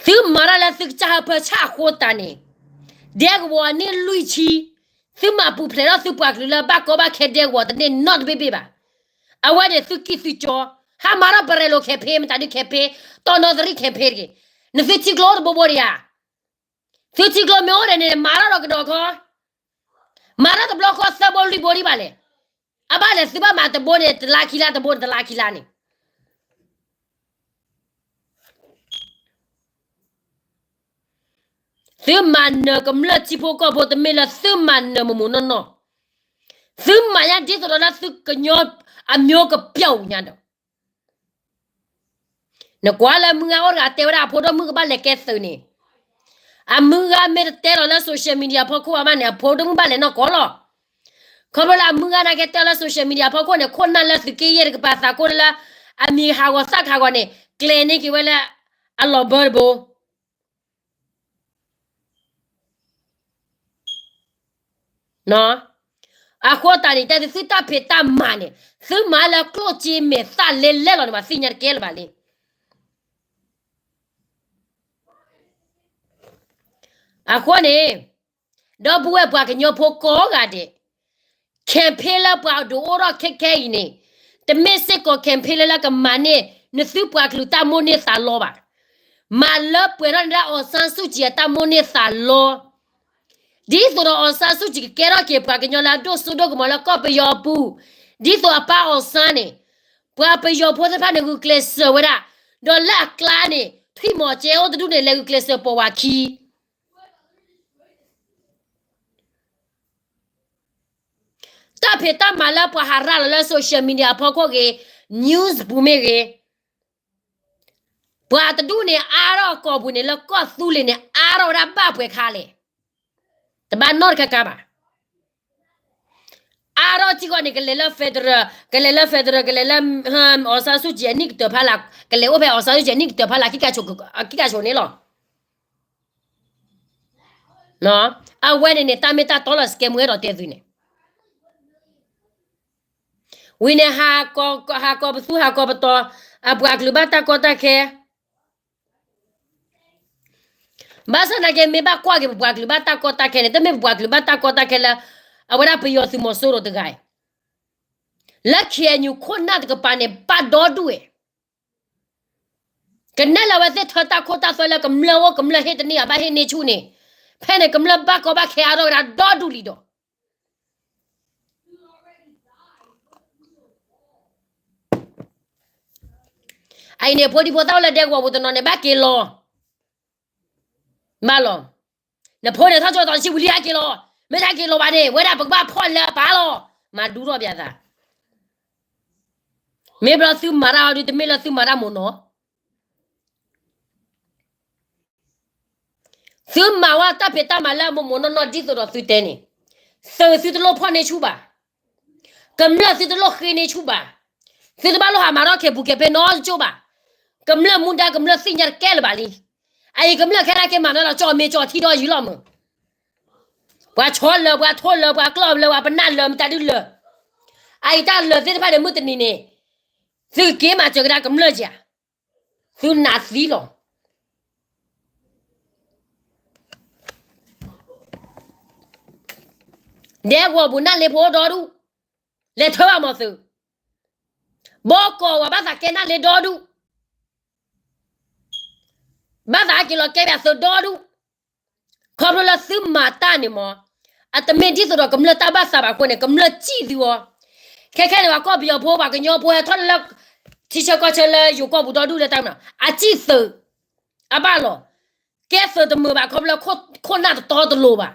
သုမၤတၢ်လၢသုကစၢ်ဟၢဖၢဆၣ်အဃိသတးန့ၣ်, ဒဲကဝီၤအနံၣ်လွံၢ်ဆံ, သုမၤပူၤဖျဲးထီၣ်သုပှၤကလုာ်လၢဘၣ်ကီဘၣ်ခဲဒဲကဝီၤတန့ၢ်နီတဘ့ၣ်ဘ့ၣ်ဘၣ်. အဝဲန့ၣ်သုကံၢ်သုကၠီ, ဟးမၤထီၣ်ပရဲၤလိာ် campaign မတၤဒု campaign, တီၢ်နီသရံၣ် campaign တဂ့ၤ. နသုထံကျိတဘိဘိဒံးဧါ. သုထံကျိမ့ၢ်အိၣ်ဒီးန့ၣ် မၤထီၣ်ဒီးကဒီးခီ, မၤထီၣ်တဘျီဃီသၢဘိလွံၢ်ဘိဒံးဘၣ်လဲၣ်. အဘၣ်လဲၣ်သုဘၣ်မၤတဘိန့ၣ် တလါခံလါတဘိန့ၣ် တလါခံလါန့ၣ် သုမၤနၢၤကမျၢၢ်ထံဖိကီၢ်ဖိတမ့ၢ်လၢသုမၤနၢၤမိၢ်မိၢ်နီၢ်နီၢ်, သုမၤညါဒ်သိးဒီးလၢသုကညီအမျိုးကပျောက်ညါဒီး နကွၢ်လၢမုၢ်ဂၤအိၣ်တဂၤတဲဝဲဒၣ်အဖိဒိၣ်မုၣ်ကဘၣ်လဲၤကဲသုးန့ၣ်, အမုၢ်ဂၤမ့ၢ်တတဲလီၤလၢ social media ဖီခိၣ်အမးန့ၣ် အဖိဒိၣ်မုၣ်ဘၣ်လဲၤနီၢ်ကီၢ်လီၤ. ခီဖျိလၢအမုၢ်ဂၤနာ်က့တဲလၢ social media ဖီခိၣ်န့ၣ် ခိၣ်နၢ်လၢသုးက့ယဲၢ်တကပၤသးကိၢ်လၢ အမံၤဟးဂီၤသၣ်ခးဂီၤန့ၣ် ကျဲၤန့ၢ်က့ၤဝဲလၢအလီၤဘၢတဘိ အဃိသတးန့ၣ် တဲသုတၢ်ဖံးတၢ်မၤန့ၣ် သုမၤလၢကျိၣ်စ့မဲာ်သၣ်လဲလဲလီၤန့ၣ် ပှၤသ့ၣ်ညါတကဲလၢၤဘၣ်လံ. အဃိန့ၣ် ဒီပုၢ်ဝဲၢ်ပှၤကညီဖိကိးဂၤဒဲး campaign လၢပှၤဒုးအိၣ်ထီၣ်ခဲခဲအံၤန့ၣ် တမ့ၢ်စ့ၢ်ကီး campaign လၢလၢကမၤန့ၢ် နသုပှၤကလုာ်တၢ်မိၣ်န့ၢ်သးလီဘၣ်. မၤလၢပှဲၤထီၣ်န့ၢ်ဒၣ် အောင်ဆန်းစုကြည် အတၢ်မိၣ်န့ၢ်သးလီ ဒ်သိးဒီး အောင်ဆန်းစုကြည် ကကဲထီၣ်က့ၤပှၤကညီလၢအဒိၣ်စိဒိၣ်ကမီၤလၢကီၢ်ပယီၤအပူၤ, ဒ်သိးအပၢ် အောင်ဆန်း န့ၣ် ပှၤပယီၤဖိသ့ၣ်တဖၣ်န့ၣ် ဂုာ်ကျဲးစၢးဝဲဒၣ်, ဒီးလၢအကျါန့ၣ် ထွံၣ်မီၤကဲအိၣ်တဒူၣ်န့ၣ် လဲၤဂုာ်ကျဲးစၢးပိာ်ဝဲခံ တၢ်ဖံးတၢ်မၤလၢပှၤဟးရၤလီၤလၢ social media အဖီခိၣ်ဂ့ၤ, news ပူၤမ့ၢ်ဂ့ၤ, ပှၤတဒူၣ်န့ၣ် အါထီၣ်အကိာ်ပူၤန့ၣ် လၢကီၢ်သူလ့ၤန့ၣ် အါထီၣ်ဝဲဒၣ်ဘၣ်ပှဲၤခါလဲၣ်. တဘၣ်နီတခါခါဘၣ်. အါထီၣ်ထံဂီၢ်န့ၣ် ကလဲၤလၢ federal, ကလဲၤလၢ federal, ကလဲၤလၢ အောင်ဆန်းစုကြည် အနံၣ်ကတၢၢ်ဖီလာ်, ကလဲၤအိၣ်ဖဲ အောင်ဆန်းစုကြည် အနံၣ်ကတၢၢ်ဖီလာ် ခံကဆိးန့ၣ်လီၤ. အဝဲန့ၣ်န့ၣ် တၢ်မ့ၢ်တၢ်တီလီၤ စကဲမူအဲၣ်ဒိးတဲသုန့ၣ် ဝံၤန့ၣ် ဟးကိးပသူ ဟးကိးပတီၤ, အပှၤကလုာ်ဘၣ်တၢ်ကီတၢ်ခဲ, ဘၣ်ဆၣ်သနာ်က့ မ့ၢ်ဘၣ်ကွၢ်က့ၤပပှၤကလုာ်ဘၣ်တၢ်ကီတၢ်ခဲန့ၣ် တမ့ၢ်ပပှၤကလုာ်ဘၣ်တၢ်ကီတၢ်ခဲလၢ အဝဲဒၣ်ပယီၤသုးမီၤစိရိၤတဂၤအံၤ, လၢ KNU ခိၣ်နၢ်တကပၤန့ၣ် ဘၣ်ဒီဒူၣ်ဝဲ ကနဲၣ်လၢအဝဲသ့ၣ်ထၢတၢ်ခိၣ်တၢ်သွဲလၢကမျၢၢ်အိၣ် ကမျၢၢ်ဟ့ၣ်တန့ၢ် အဘၣ်ဟ့ၣ်န့ၢ်ဆူၣ်န့ၣ်, ဖဲန့ၣ်ကမျၢၢ်ဘၣ်ကီဘၣ်ခဲအါထီၣ်ဝဲဒၣ်ဒီဒူၣ်လံဒီး အအံၤန့ၣ် ဖိဒံဖိသၣ်အိၣ်လၢဒဲကဝီၤပူၤတနီၤန့ၣ် ဘၣ်က့ၤလီၤ, ဘၣ်လီၤ. နဖိန့ၣ်ထီၣ်ကၠိတီၤတဆံဝံၤလံ ဟဲက့ၤလီၤ, မ့ၢ်တဟဲက့ၤလီၤဘၣ်န့ၣ် ဝဲဒၣ်ပကဘၣ်ဖီၣ်လၢအပၢ်လီၤ, မၤဒူထီၣ်ပၠးသး, မ့ၢ်ဘျီသုမၤတၢ်အီၤဒုး တမ့ၢ်လၢသုမၤတၢ်မ့ၢ်နီၤ သုမၤဝဲတၢ်ဖံးတၢ်မၤလၢအမိၢ်မိၢ်နီၢ်နီၢ်ဒ်သိးဒီးသုတဲန့ၣ်, သုးသုတလိၣ်ဖီၣ်န့ၢ်ဆူၣ်ဘၣ်, ကမျၢၢ်သုတလိၣ်ဃ့န့ၢ်ဆူၣ်ဘၣ်, သုတဘၣ်လိၣ်ဟးမၤထီၣ်ခဲးပူၤခဲးဖဲနီတကၠိၢ်ဘၣ်, ကမျၢၢ်မူဒါကမျၢၢ်သ့ၣ်ညါတကဲလၢၤဘၣ်လံ. အအံၤကမျၢၢ်ခဲဒၣ်က့ၤမၤနီၤလီၤ ကၠီၣ်မ့ၢ်ကၠီၣ်ထံဒီးယံၤလီၤမုၢ်, ပှၤဆီလၢၤ ပှၤထိလၢၤ ပှၤကျီၢ်လၢၤ ပှၤပနၢ်လၢၤ မတၤဒုလၢၤ, အအံၤတၢ်လၢၤသ့ၣ်တဖၣ်န့ၣ် မုၢ်တနံၤန့ၣ် သုက့ၤမၤစၢၤကဒါကမျၢၢ်ဧါ, သုနးသံလီၤ. ဒဲကဝီၤပူၤနၢ်လ့ဖိဒီဒူၣ်, လဲၤထၢဘၣ်မီၤသုး, ဘီကီၢ်ဝဲဘၣ်သးကဲနၢ်လ့ဒီဒူၣ်, ဘၣ်သးဟဲက့ၤလီၤကဲပၠးသုးဒီဒူၣ်, ခီဖျိလၢသုမၤတၢ်န့ၣ်မီၤ, အတမ့ၢ်ဒ်သိးဒီးကမျၢၢ်တၢ်ဘၣ်သးဘၣ်အဃိန့ၣ် ကမျၢၢ်စံၣ်သုအီၤ, ခဲခဲန့ၣ် ပှၤကီၢ်ပယီၤဖိ ပှၤကညီဖိဟဲထီၣ်လၢ ထံဆၢကီၢ်ဆၢလၢယိၤကီၢ်ပူၤဒီဒူၣ်လၢတၢ်မနုၤ အစံၣ်သုး, အဘၣ်လီၤ, ကဲသုးတမုာ်ဘၣ် ခီဖျိလၢခိၣ်နၢ်တတီတလိၤဘၣ်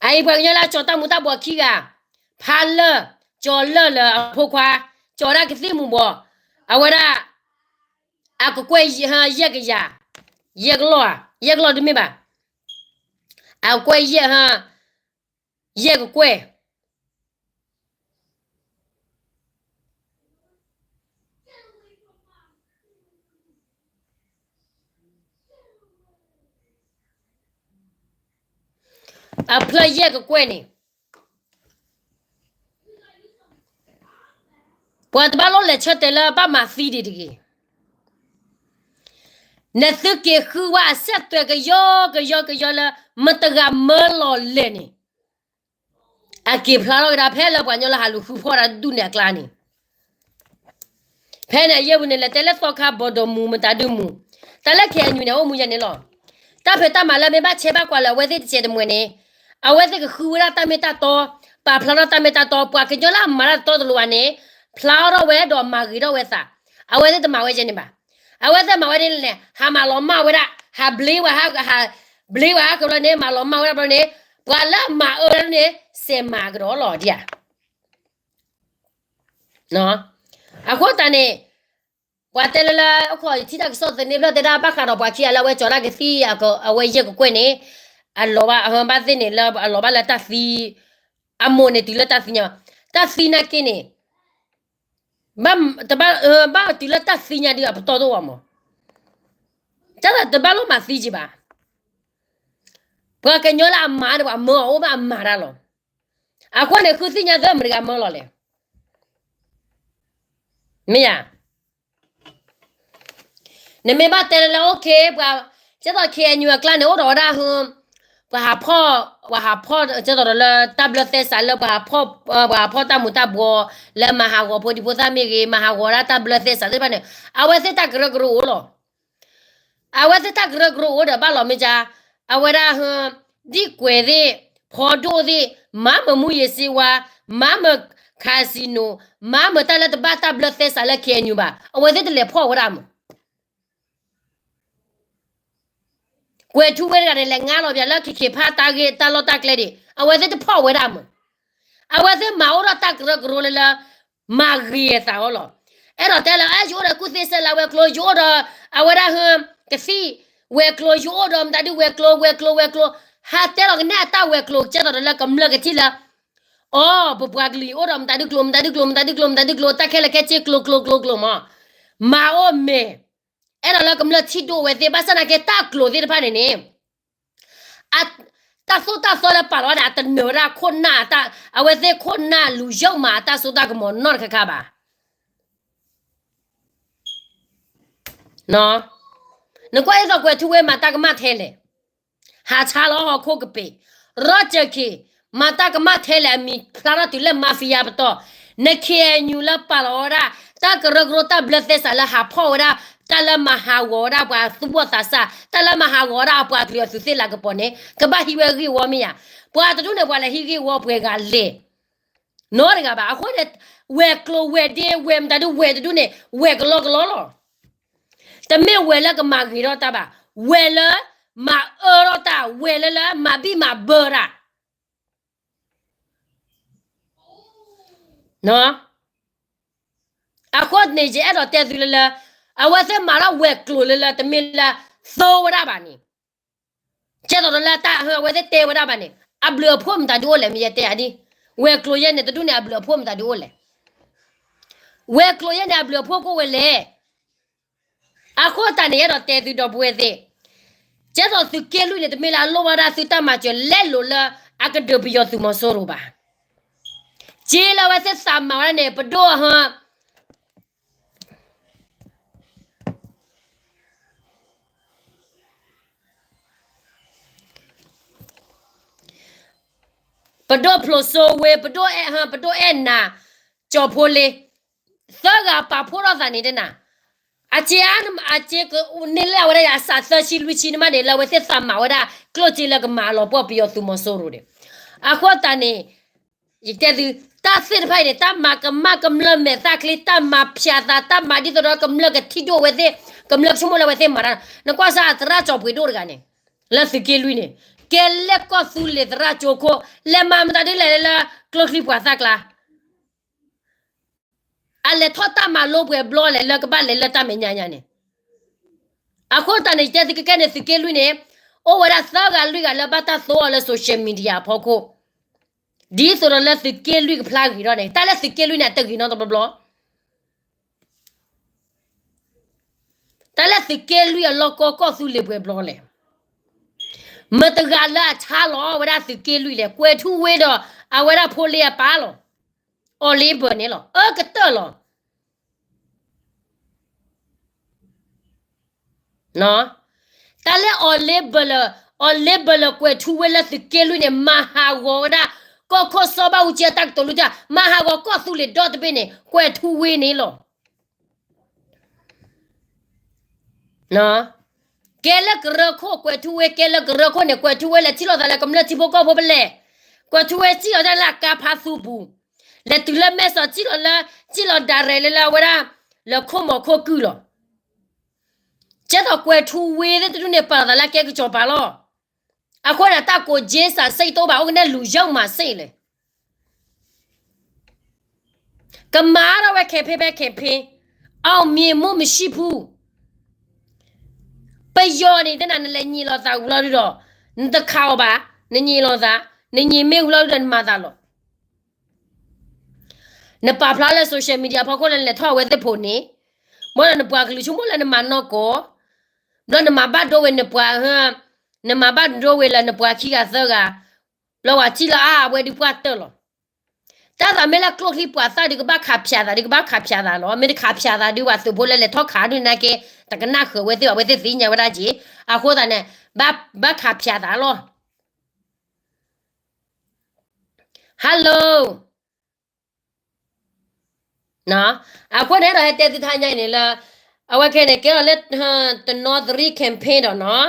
အအံၤပှၤကညီလၢအကၠီၤတၢ်မူၤတၢ်ဘှီးခံဂၤ, ဖးလၢၢ်, ကၠီၤလၢၢ်လၢအဖိခွါ, ကၠီၤဒၣ်ကသံၣ်မူၤဘှီး, အဝဲဒၣ် အကကွဲၢ်ယဲၢ်ကယၤ, ယဲၢ်ကလီၢ်ဧါ, ယဲၢ်ကလီၢ်တမ့ၢ်ဘၣ်, အကကွဲၢ်ယဲၢ်, ယဲၢ်ကကွဲၢ် အဖျၢၣ်ယဲၢ်ကကွဲၢ်န့ၣ်, ပှၤတဘၣ်လိၣ်လဲၤဆၢတဲာ်လၢဘၣ်မၤသံဒံးတဂ့ၤ. နသုက့ၤဃုဝဲအစဲးသွဲၣ်ကယီကယီကယီလၢ မတဂၤမၢလီၤလဲၣ်န့ၣ်, အက့ၤဖျါထီၣ်ကဒါဖဲလၢပှၤကညီလၢဟးလူၤဃုဖီၣ်တၢ်ဒုးနဲၣ်အကျါန့ၣ်, ဖဲန့ၣ်အယဲၢ်ပူၤန့ၣ် လဲၤတဲလၢသီခါဘီၣ်ဒိၣ်မူမတၤဒုးမူ, တၢ်လၢ KNU န့ၣ် အိၣ်မူယဲန့ၣ်လီၤ. တၢ်ဖံးတၢ်မၤလၢမ့ၢ်ဘၣ်ဆဲးဘၣ်ကွၢ်လၢအဝဲသ့ၣ်တစဲးတမှဲၤန့ၣ်, အဝဲသ့ၣ်ကဃုဝဲဒၣ်တၢ်မ့ၢ်တၢ်တီ, ပာ်ဖျါထီၣ်တၢ်မ့ၢ်တၢ်တီ, ပှၤကညီလၢအမၤတၢ်တတီတလိၤဘၣ်န့ၣ်, ဖျါထီၣ်ဝဲဒီးမၤဂ့ၤထီၣ်ဝဲသး, အဝဲသ့ၣ်တမၤဝဲကဲန့ၣ်ဘၣ်. အဝဲသ့ၣ်မၤဝဲဒ်လဲၣ်န့ၣ် ဟးမၤလီၤမၢ်ဝဲဒၣ်, ဟးဘျ့ဝဲ, ဟးဘျ့ဝဲဟးကဘျီန့ၣ် မၤလီၤမၢ်ဝဲဒၣ်ဘျီန့ၣ်, ပှၤလၢအမၤအၢဒၣ်န့ၣ် စဲးမၤကဒီးလီၤဒံးဧါ. အဃိသတးန့ၣ်, ပှၤတဲလၢလၢ ယထံၣ်တၢ်ကစီၣ်သန့ဖျၢၣ်တဲဒၣ်ဘၣ်ဃးဒီးပှၤခံဂၤလၢအဝဲကၠီၤတၢ်ကသံၣ်, အဝဲယဲၢ်ကကွဲၢ်န့ၣ်, အလီၤဘၣ်သ့ၣ်န့ၣ်လၢအလီၤဘၣ်လၢတၢ်သံ, အမိၢ်န့ၣ်တုၤလၢတၢ်သံညါ, တၢ်သံနာ်က့န့ၣ်, ဘၣ်တုၤလၢတၢ်သံညါဒ်အပတီၢ်တအိၣ်ဘၣ်မး, တၢ်တဘၣ်လီၤမၤသံက့ဘၣ်. ပှၤကညီလၢအမၤန့ၣ် ပှၤမၢအီၤအိၣ်ဘၣ်အမၤတၢ်လီၤ. အဃိန့ၣ် ဃုသ့ၣ်ညါသၢမတဂၤမၢလီၤလဲၣ်. မ့ၢ်ယါ, နမ့ၢ်ဘၣ်တဲလၢလၢ OK, ပှၤ, ကဲသိး KNU အကျါန့ၣ် အိၣ်ဒီးဝဲဒၣ်ဟ, ပှၤဟးဖီၣ်, ပှၤဟးဖီၣ် ကဲသိးဒီးလၢတၢ်ဘျၢသဲစးလၢပှၤဟးဖီၣ်, ပှၤဟးဖီၣ်တၢ်မူၤတၢ်ဘှီ, လၢမၤဟးဂီၤဖိဒံဖိသၣ်မ့ၢ်ဂ့ၤ, မၤဟးဂီၤဒၣ်တၢ်ဘျၢသဲစးသ့ၣ်တဖၣ်န့ၣ်, အဝဲသ့ၣ်တၢ်ကရၢကရိအိၣ်လီၤ. အဝဲသ့ၣ်တၢ်ကရၢကရိအိၣ်ဒီးဘၣ်လီၤမ့ၢ်ကါ, အဝဲဒၣ်ဟ, ဒံၣ်ကွဲၤသ့ၣ်, ဖီဒိၣ်သ့ၣ်, မၤမၢမူယ့ၤစ့ဝါ, မၤမၢ casino, မၤမၢတၢ်လၢတဘၣ်တၢ်ဘျၢသဲစးလၢ KNU ဘၣ်, အဝဲသ့ၣ်တလဲၤဖီၣ်ဝဲဒၣ်မး. ကွဲၤထူဝ့တဂၤန့ၣ် လဲၤငါလီၤပၠးလၢ ခ့ခ့ဖး တၢ်ဂ့ၢ်တၢ်လီၢ်တၢ်ကျဲဒၣ်, အဝဲသ့ၣ်တဖီၣ်ဝဲဒၣ်မး. အဝဲသ့ၣ်မၤအိၣ်ဒီးတၢ်ကရၢကရိလၢလၢ မၤဂ့ၤအသးအီၤလီၤ. အဲၣ်ဒိးတဲလၢ ယအိၣ်ဒီးကူၣ်သ့စဲလၢအဝဲၤကျိၤ, ယအိၣ်ဒီး အဝဲဒၣ်ဟ, ကသံၣ်ဝဲၤကျိၤ, ယအိၣ်ဒီးမတၤဒုးဝဲၤကျိၤ, ဝဲၤကျိၤ, ဝဲၤကျိၤ, ဟးတဲလီၤကနဲၣ်အတၢ်ဝဲၤကျိၤ ကဲသိးဒီးလၢကမျၢၢ်ကထံၣ်လၢ အိ, ပပှၤကလုာ်အံၤအိၣ်ဒီးမတၤဒုးကျိၤ, မတၤဒုးကျိၤ, မတၤဒုးကျိၤ, မတၤဒုးကျိၤ, တၢ်ခဲလၢာ်ခဲဆ့ကျိၤကျိၤကျိၤကျိၤမး, မၤအိၣ်မဲာ်, အဲၣ်ဒိးလၢကမျၢၢ်ထံၣ်ဒိၣ်ဝဲသ့ၣ်, ဘၣ်ဆၣ်သနာ်က့တၢ်ကျိၤသ့ၣ်တဖၣ်န့ၣ်န့ၣ်, တၢ်သိၣ်တၢ်သီလၢပာ်လီၤဝဲဒၣ် တနၢၤဝဲဒၣ်ခိၣ်နၢ်, အဝဲသ့ၣ်ခိၣ်နၢ်လူၤယီၣ်မးအတၢ်စိတၢ်ကမီၤနီတခါခါဘၣ်. နကွၢ်ဒ်သိးကွဲၤထူဝ့မၤတၢ်ကမၣ်ထဲလဲၣ်, ဟးဆါလီၤဟီၣ်ခိၣ်ကပ့ၤ, ရီၣ်ကၢၢ်ခ့ၣ် မၤတၢ်ကမၣ်ထဲလဲၣ်, အမံၤဖျါထီၣ်တုၤလၢ mafia ပတီၢ်, န KNU လၢပာ်လီၤဝဲဒၣ် တၢ်ကရၢကရိတၢ်ဘျၢသဲစးလၢဟးဖီၣ်ဝဲဒၣ် တၢ်လၢမၤဟးဂီၤဝဲဒၣ်ပှၤသူၣ်ဘီၣ်သးစၢ်, တၢ်လၢမၤဟးဂီၤဝဲဒၣ်အပှၤကလုာ်အသူးသ့ၣ်လၤကပီၤန့ၣ် ကဘၣ်ဟံးဝဲဂ့ၢ်ဝီမ့ၢ်ဧါ. ပှၤတဒူၣ်န့ၣ် ပှၤလဲၤဟံးဂ့ၢ်ဝီပှဲၤဂၤလဲၣ်, နီတဂၤဘၣ်. အဃိန့ၣ် ဝဲၤကျိၤဝဲၤဒ့ဝဲၤမတၤဒုးဝဲၤတဒူၣ်န့ၣ် ဝဲၤကလီကလီလီၤ. တမ့ၢ်ဝဲၤလၢကမၤဂ့ၤထီၣ်တၢ်ဘၣ်, ဝဲၤလၢမၤအၢထီၣ်တၢ်, ဝဲၤလၢလၢမၤဘံၣ်မၤဘၢတၢ် အဃိန့ၣ် ယအဲၣ်ဒိးတဲသုလၢလၢ အဝဲသ့ၣ်မၤထီၣ်ဝဲၤကျိၤလၢလၢ တမ့ၢ်လၢသိဝဲဒၣ်ဘၣ်န့ၣ်, ကဲသိးဒီးလၢတၢ်ဟဲအဝဲသ့ၣ်တဲဝဲဒၣ်ဘၣ်န့ၣ် အဘျုးအဖှိၣ်မတၤဒုးအိၣ်လဲၣ် မ့ၢ်ယတဲယၤဒ်, ဝဲၤကျိၤယဲန့ၣ်တဒူၣ်န့ၣ် အဘျုးအဖှိၣ်မတၤဒုးအိၣ်လဲၣ်, ဝဲၤကျိၤယဲန့ၣ် အဘျုးအဖှိၣ်ကအိၣ်ဝဲလဲၣ်. အဃိသတးန့ၣ် ယအဲၣ်ဒိးတဲသုဒီပုၢ်ဝဲၢ်သ့ၣ်, ကဲသိးသုးက့လွံၢ်န့ၣ် တမ့ၢ်လၢအလိၣ်ဘၣ်ဒၣ်သုတၢ်မၤစၢၤလဲလိာ်လၢ အကဒုးပယီၤသုးမီၤစိရိၤဘၣ်. က့လၢအဝဲသ့ၣ်သးမၤဝဲဒၣ်န့ၣ် ပဒိၣ်အဟ ပဒိၣ်ဖျိးစိဝ့, ပဒိၣ်အဲၣ်, ပဒိၣ်အဲၣ်နၤ, ကၠီၤဖိလ့, သၢဂၤပာ်ဖှိၣ်ထီၣ်သးန့ၣ်တနၤ, အက့, အက့န့ၢ်လၢအဝဲဒၣ်အစးသၢဆံလွံၢ်ဆံန့ၣ်မးန့ၣ် လၢအဝဲသ့ၣ်သးမၤဝဲဒၣ် ကျိၣ်စ့လၢကမၤလီၤပှီၢ်ပယီၤသုးမီၤစိရိၤန့ၣ်, အဃိသတးန့ၣ် ယတဲသု, တၢ်သ့ၣ်တဖၣ်အံၤန့ၣ် တၢ်မၤကမၣ်ကမျၢၢ်မဲာ်သၣ်ချ့, တၢ်မၤဖၠးသး, တၢ်မၤဒ်သိးဒီးကမျၢၢ်ကထံၣ်ဒိၣ်ဝဲသ့ၣ်, ကမျၢၢ်ကဆိကမိၣ်လၢအဝဲသ့ၣ်မၤတၢ်, နကွၢ်စၢ်သရၣ်ကၠီၤပှ့ၤဒိၣ်တဂၤန့ၣ်, လၢသုးက့လွံၢ်န့ၣ်, ကဲလဲၣ်ကီၢ်သူလ့ၤသရၣ်ကၠိခိၣ်, လဲၤမၤမတၤဒ်လဲၣ်လၢကျိချံပှၤသၣ်ကျါ အလဲၤထီၣ်တၢ်မၤလိပှဲၤဘျီလဲၣ်လၢကဘၣ်လဲၤလၢတၢ်မဲာ်ညါညါန့ၣ်, အဃိသတးန့ၣ် ယတဲသုကကဲန့ၣ် သုးက့လွံၢ်န့ၣ်, အိၣ်ဝဲဒၣ်သၢဂၤလွံၢ်ဂၤလၢဘၣ်တၢ်သိအီၤလၢ social media အဖီခိၣ်, ဒ်သိးဒီးလၢသုးက့လွံၢ်ကဖျါဂ့ၤထီၣ်န့ၣ်, တၢ်လၢသုးက့လွံၢ်န့ၣ် အတဂ့ၤနီတဘျီဘျီ တၢ်လၢသုးက့လွံၢ်အလီၢ်ကီၢ်ကီၢ်သူလ့ၤပှဲၤဘျီလဲၣ်. မတဂၤလၢအဆါလီၤဝဲဒၣ်သုးက့လွံၢ်လဲၣ်, ကွဲၤထူဝ့ဒီးအဝဲဒၣ်ဖိလ့အပၢ်လီၤ. အီၤလ့ဘၢၣ်န့ၣ်လီၤ. အၢကတၢၢ်လီၤ. တၢ်လၢအီၤလ့ဘၢၣ်လၢ အီၤလ့ဘၢၣ်လၢကွဲးထူဝ့လၢသုးက့လွံၢ်န့ၣ် မၤဟးဂီၤဝဲဒၣ် ကီၢ်ခိၣ်စီၤဘၣ်အူကၠံအတၢ်ကတိၤလိတၢ် မၤဟးဂီၤကီၢ်သူလ့ၤဒီတဘ့ၣ်န့ၣ် ကွဲးထူဝ့န့ၣ်လီၤ. ကဲလၢကရၢခိၣ်ကွဲးထူဝ့ ကဲလၢကရၢခိၣ်န့ၣ် ကွဲးထူဝ့လဲၤထံၣ်လိာ်သးလၢကမျၢၢ်ထံဖိကီၢ်ဖိဖဲလဲၣ်, ကွဲးထူဝ့စံၣ်လီၤတၢ်လၢအကါဖးသူပူၤ, လဲၤတုၤလၢမဲၢ်စီးစံၣ်လီၤလၢ စံၣ်လီၤဒၣ်ရဲၣ်လၢလၢအဝဲဒၣ် လၢခိၣ်မီၤခိၣ်ကုၢ်လီၤ. ကဲသိးကွဲးထူဝ့သ့ၣ်တဒူၣ်န့ၣ် ပာ်လီၤသးလၢကဲကစီၤပၤလီၤ. အဃိန့ၣ် တၢ်ကိးက့စးစ့ၣ်တအိၣ်ဘၣ် အိၣ်ကနဲလူၤယီၢ်မးစ့ၣ်လဲၣ် ကမၤထီၣ်ဝဲ campaign ဖဲ campaign, အောင်မြင်မှုမရှိဘူး. ပယီၤန့ၣ် တနၤနလဲၤညံးလိာ်သးဝံၤလီၤဒုဒီး နတခးအီၤဘၣ်, နညံးလိာ်သး, နညံးမ့ၢ်ဝံၤလီၤဒုဒီးနမၤသးလီၤ. နပာ်ဖျါလၢ social media ဖီခိၣ်လၢနလဲၤထီၣ်အဝဲသ့ၣ်ဖိန့ၣ်, မ်ဒီးနပှၤကလုာ်ဆိကမိၣ်လၢနမၤနီၢ်ကီၢ်, ဘျီနမၤဘၣ်ဒိဝဲနပှၤ, နမၤဘၣ်ဒိဝဲလၢနပှၤခံဂၤသၢဂၤ, ဘျီပှၤထံၣ်လၢအါအဝဲဒုးပှၢ်တၢၢ်လီၤ. တၢ်သးမ့ၢ်လၢကျိချံပှၤသၣ်ဒုး ကဘၣ်ခးဖၠးသးဒုး ကဘၣ်ခးဖၠးသးလီၤ. မ့ၢ်တခးဖၠးသးဒုး ပှၤသုးဖိလၢလဲၤထီၣ်ခးဒုးနာ်က့ တကနၣ်ဃုာ်ဝဲသ့ၣ် အဝဲသ့ၣ်သ့ၣ်ညါဝဲဒၣ်က့ၤ, အဃိသတးန့ၣ် ဘၣ်ခးဖၠးသးလီၤ. Hello အဃိန့ၣ်ဒီးဟဲတဲသုထါညါအံၤန့ၣ်လၢ အဝဲခဲန့ၣ် ကဲထီၣ်လၢ တနီသရံ campaign ဒီးနီၤ,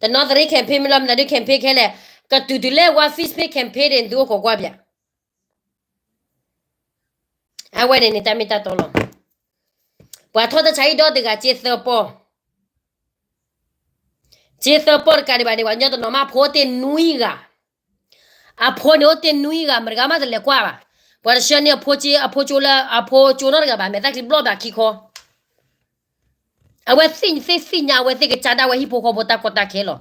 တနီသရံ campaign မ့ၢ်လီၤမ့ၢ်သးဒုး campaign ခဲလဲၣ်, ကတုၤတုၤလၢဝါ Facebook campaign ဒ်န့ၣ် သုအိၣ်ခိးကွၢ်ပၠး အဝဲန့ၣ်န့ၣ် တၢ်မ့ၢ်တၢ်တီလီၤ. ပှၤထီၣ်တၢ်ဆါဟံၣ်ဒီတဂၤ က့သၢပီၢ်, က့သၢပီၢ်တကးဒံးဘၣ်န့ၣ် ပှၤကညီတနီၤမး ဖိတ့ၢ်နွံဂၤ, အဖိန့ၣ်အိၣ်တ့ၢ်နွံဂၤ မတၤတဂၤမးတလဲၤကွၢ်ဘၣ်. ပှၤတဆှၢန့ၢ်အဖိက့ အဖိကၠိလၢ အဖိကၠိနီတဂၤဘၣ် မဲာ်သၣ်ချံဘျီၣ်ဘၣ်ခံခီ အဝဲသ့ၣ်ညါသ့ၣ်သ့ၣ်ညါ အဝဲသ့ၣ်ကစၢ်ဒၣ်ဝဲဟံၣ်ဖိဃီဖိတၢ်ကီတၢ်ခဲလီၤ.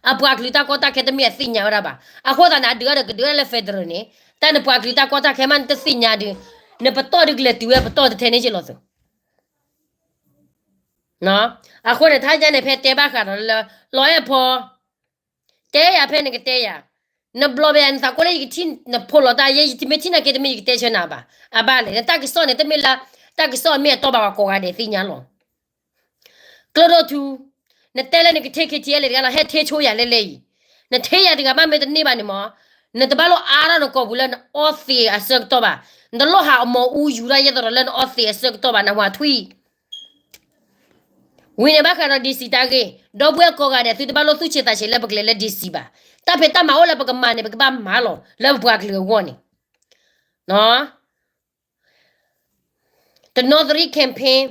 အပှၤကလုာ်တၢ်ကီတၢ်ခဲတမ့ၢ်အသ့ၣ်ညါဝဲဒၣ်ဘၣ်. အဃိသတးန့ၣ် အဒုးအဒီးကဒုးအလၢ federal န့ၣ် တၢ်နပှၤကလုာ်တၢ်ကီတၢ်ခဲမး နတသ့ၣ်ညါဒုး နပတီၢ်ဒုးကလဲၤတုၤဝဲပတီၢ်တထဲန့ၣ်က့ၤလီၤသုး အဃိန့ၣ် ထါညါန့ၣ် ဖဲတဲဘၣ်ဃးဒီးလၢ လီၤအဲၣ်ဖီ တဲယၤဖဲနကတဲယၤ, နဘျီဘဲနသးကိးလၢယကထံၣ်နဖိလီၤတၢ်ယဲ ယမ့ၢ်ထံၣ်နၤက့ၤတမ့ၢ်ယကတဲဆၢနၤဘၣ်. အဘၣ်လဲၣ် နတၢ်ကစီၣ်န့ၣ် တမ့ၢ်လၢ တၢ်ကစီၣ်အမ့ၢ်အတီဘၣ် ပှၤကိးဂၤဒဲးသ့ၣ်ညါလီၤ. ကျိဒိၣ်ထူ, နတဲလၢနကထ့ KTLA တဂၤလီၤ ဟဲထ့ဆိယၤလဲၣ်လဲၣ်အံၤ, နထ့ယၤတဂၤမးမ့ၢ်တန့ၢ်ဘၣ်န့ၣ်မး, နတဘၣ်လိၣ်အါထီၣ်နကိာ်ပူၤလၢနအီသံးအဆၢကတီၢ်ဘၣ်, နတလိၣ်ဟးအမီၤအူယူၤတၢ်ယဲသိးဒီးလၢနအီသံးအဆၢကတီၢ်ဘၣ် နဟွးထွံၣ် ဝံၤန့ၣ်ဘၣ်ဃးဒီး DC တၢ်ဂ့ၢ်, ဒီပုၢ်ဝဲၢ်ကိးဂၤဒဲး သုတဘၣ်လိၣ်သူၣ်ဆံးသးဆံးလၢပကလဲၤလၢ DC ဘၣ်. တၢ်ဖံးတၢ်မၤအိၣ်လၢပကမၤန့ၣ် ပကဘၣ်မၤလီၤ လၢပပှၤကလုာ်အဂီၢ်န့ၣ် တနီသရံ campaign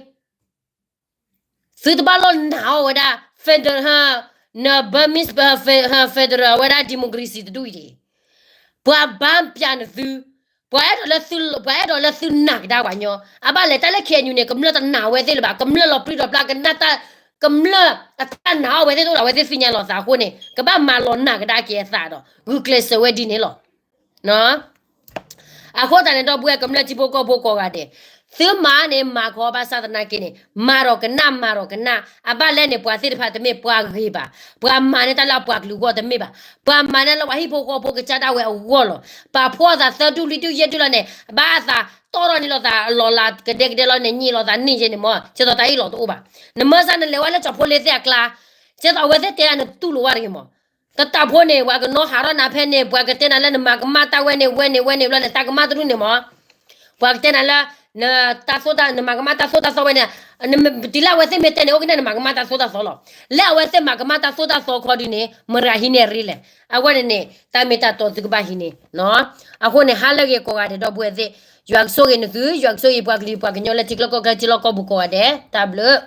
သုတဘၣ်လိၣ်နာ်အီၤဝဲဒၣ် federal, န Burmese federal ဝဲဒၣ် democracy တဒူၣ်အံၤ, ပှၤဘၣ်ပၠးနသု, ပှၤအဲၣ်ဒိးလၢသု, ပှၤအဲၣ်ဒိးလၢသုနာ်ကဒါပှၤညီ, အဘၣ်လဲၣ် တၢ်လၢ KNU န့ၣ် ကမျၢၢ်တနာ်ဝဲသ့ၣ်လၢၤဘၣ်, ကမျၢၢ်လီၤပြံလီၤပြါ ကနၣ်တၢ်, ကမျၢၢ်အတၢ်နာ်အီၤဝဲသ့ၣ်တအိၣ်ဒီး အဝဲသ့ၣ်သ့ၣ်ညါလီၤသးအဃိန့ၣ် ကဘၣ်မၤလီၤနာ်ကဒါက့ၤအသးဒီး ဂုာ်ကျဲးစၢးဝဲဒ်န့ၣ်လီၤ. အဃိသတးန့ၣ် ဒီပုၢ်ဝဲၢ်ကမျၢၢ်ထံဖိကီၢ်ဖိကိးဂၤဒဲး, သုမၤန့ၣ် မၤခီဘၣ်ဆၣ်သနာ်က့န့ၣ် မၤဒီးကနၣ် မၤဒီးကနၣ်, အဘၣ်လဲၣ်န့ၣ် ပှၤသ့ၣ်တဖၣ်တမ့ၢ်ပှၤဂ့ၤဘၣ်, ပှၤမၤန့ၢ်တၢ်လၢအပှၤကလုာ်အဂီၢ်တမ့ၢ်ဘၣ်, ပှၤမၤန့ၢ်လၢပှၤဟံၣ်ဖိဃီဖိကစၢ်ဒၣ်ဝဲအဂီၢ်လီၤ. ပာ်ဖှိၣ်အသးသၢဒူၣ်လွံၢ်ဒူၣ်ယဲၢ်ဒူၣ်လီၤန့ၣ် ဘၣ်အသးတီၢ်ထီၣ်န့ၢ်လိာ်သးလီၤလးကဒဲကဒဲလီၤန့ၣ် ညံးလိာ်သးန့ၢ်ယဲန့ၣ်မး, ကဲသိးတၢ်အံၤလီၤတအိၣ်ဘၣ်. နမၢစၢ်နလဲၤဝဲလၢကၠီၤဖိလ့သ့ၣ်အကျါ, ကဲသိးအဝဲသ့ၣ်တဲဒၣ်နတူၢ်လိာ်ဝဲတဂ့ၤမး တတၢ်ဖိန့ၣ် ပှၤကနီၤဟးထီၣ်နၤဖဲန့ၣ် ပှၤကတဲနၤလၢနမၤကမၣ်တၢ်ဝဲန့ၣ် ဝဲန့ၣ် ဝဲန့ၣ် ဘျီန့ၣ် တၢ်ကမၣ်တဒူၣ်န့ၣ်မး, ပှၤကတဲနၤလၢ နတၢ်သိၣ်တၢ် နမၤကမၣ်တၢ်သိၣ်တၢ်သီဝဲန့ၣ်, တုၤလၢအဝဲသ့ၣ်မ့ၢ်တဲန့ၣ် အိၣ်ကနဲၣ်နမၤကမၣ်တၢ်သိၣ်တၢ်သီလီၤ. လၢအဝဲသ့ၣ်မၤကမၣ်တၢ်သိၣ်တၢ်သီခီဒုးန့ၣ် မတၤဟံးန့ၢ်ရ့လဲၣ်. အဝဲန့ၣ်န့ၣ် တၢ်မ့ၢ်တၢ်တီသုကဘၣ်ဟံးန့ၢ်. အဃိန့ၣ် ဟါလၢအဂ့ၤကိးဂၤဒဲး ဒီပုၢ်ဝဲၢ်သ့ၣ်, ယွၤကဆိၣ်ဂ့ၤနသု, ယွၤကဆိၣ်ဂ့ၤပှၤကလုာ်ပှၤကညီလၢထံချၢကီၢ်ချၢထံလီၢ်ကီၢ်ပူၤကိးဂၤဒဲး, တၢ်ဘျုး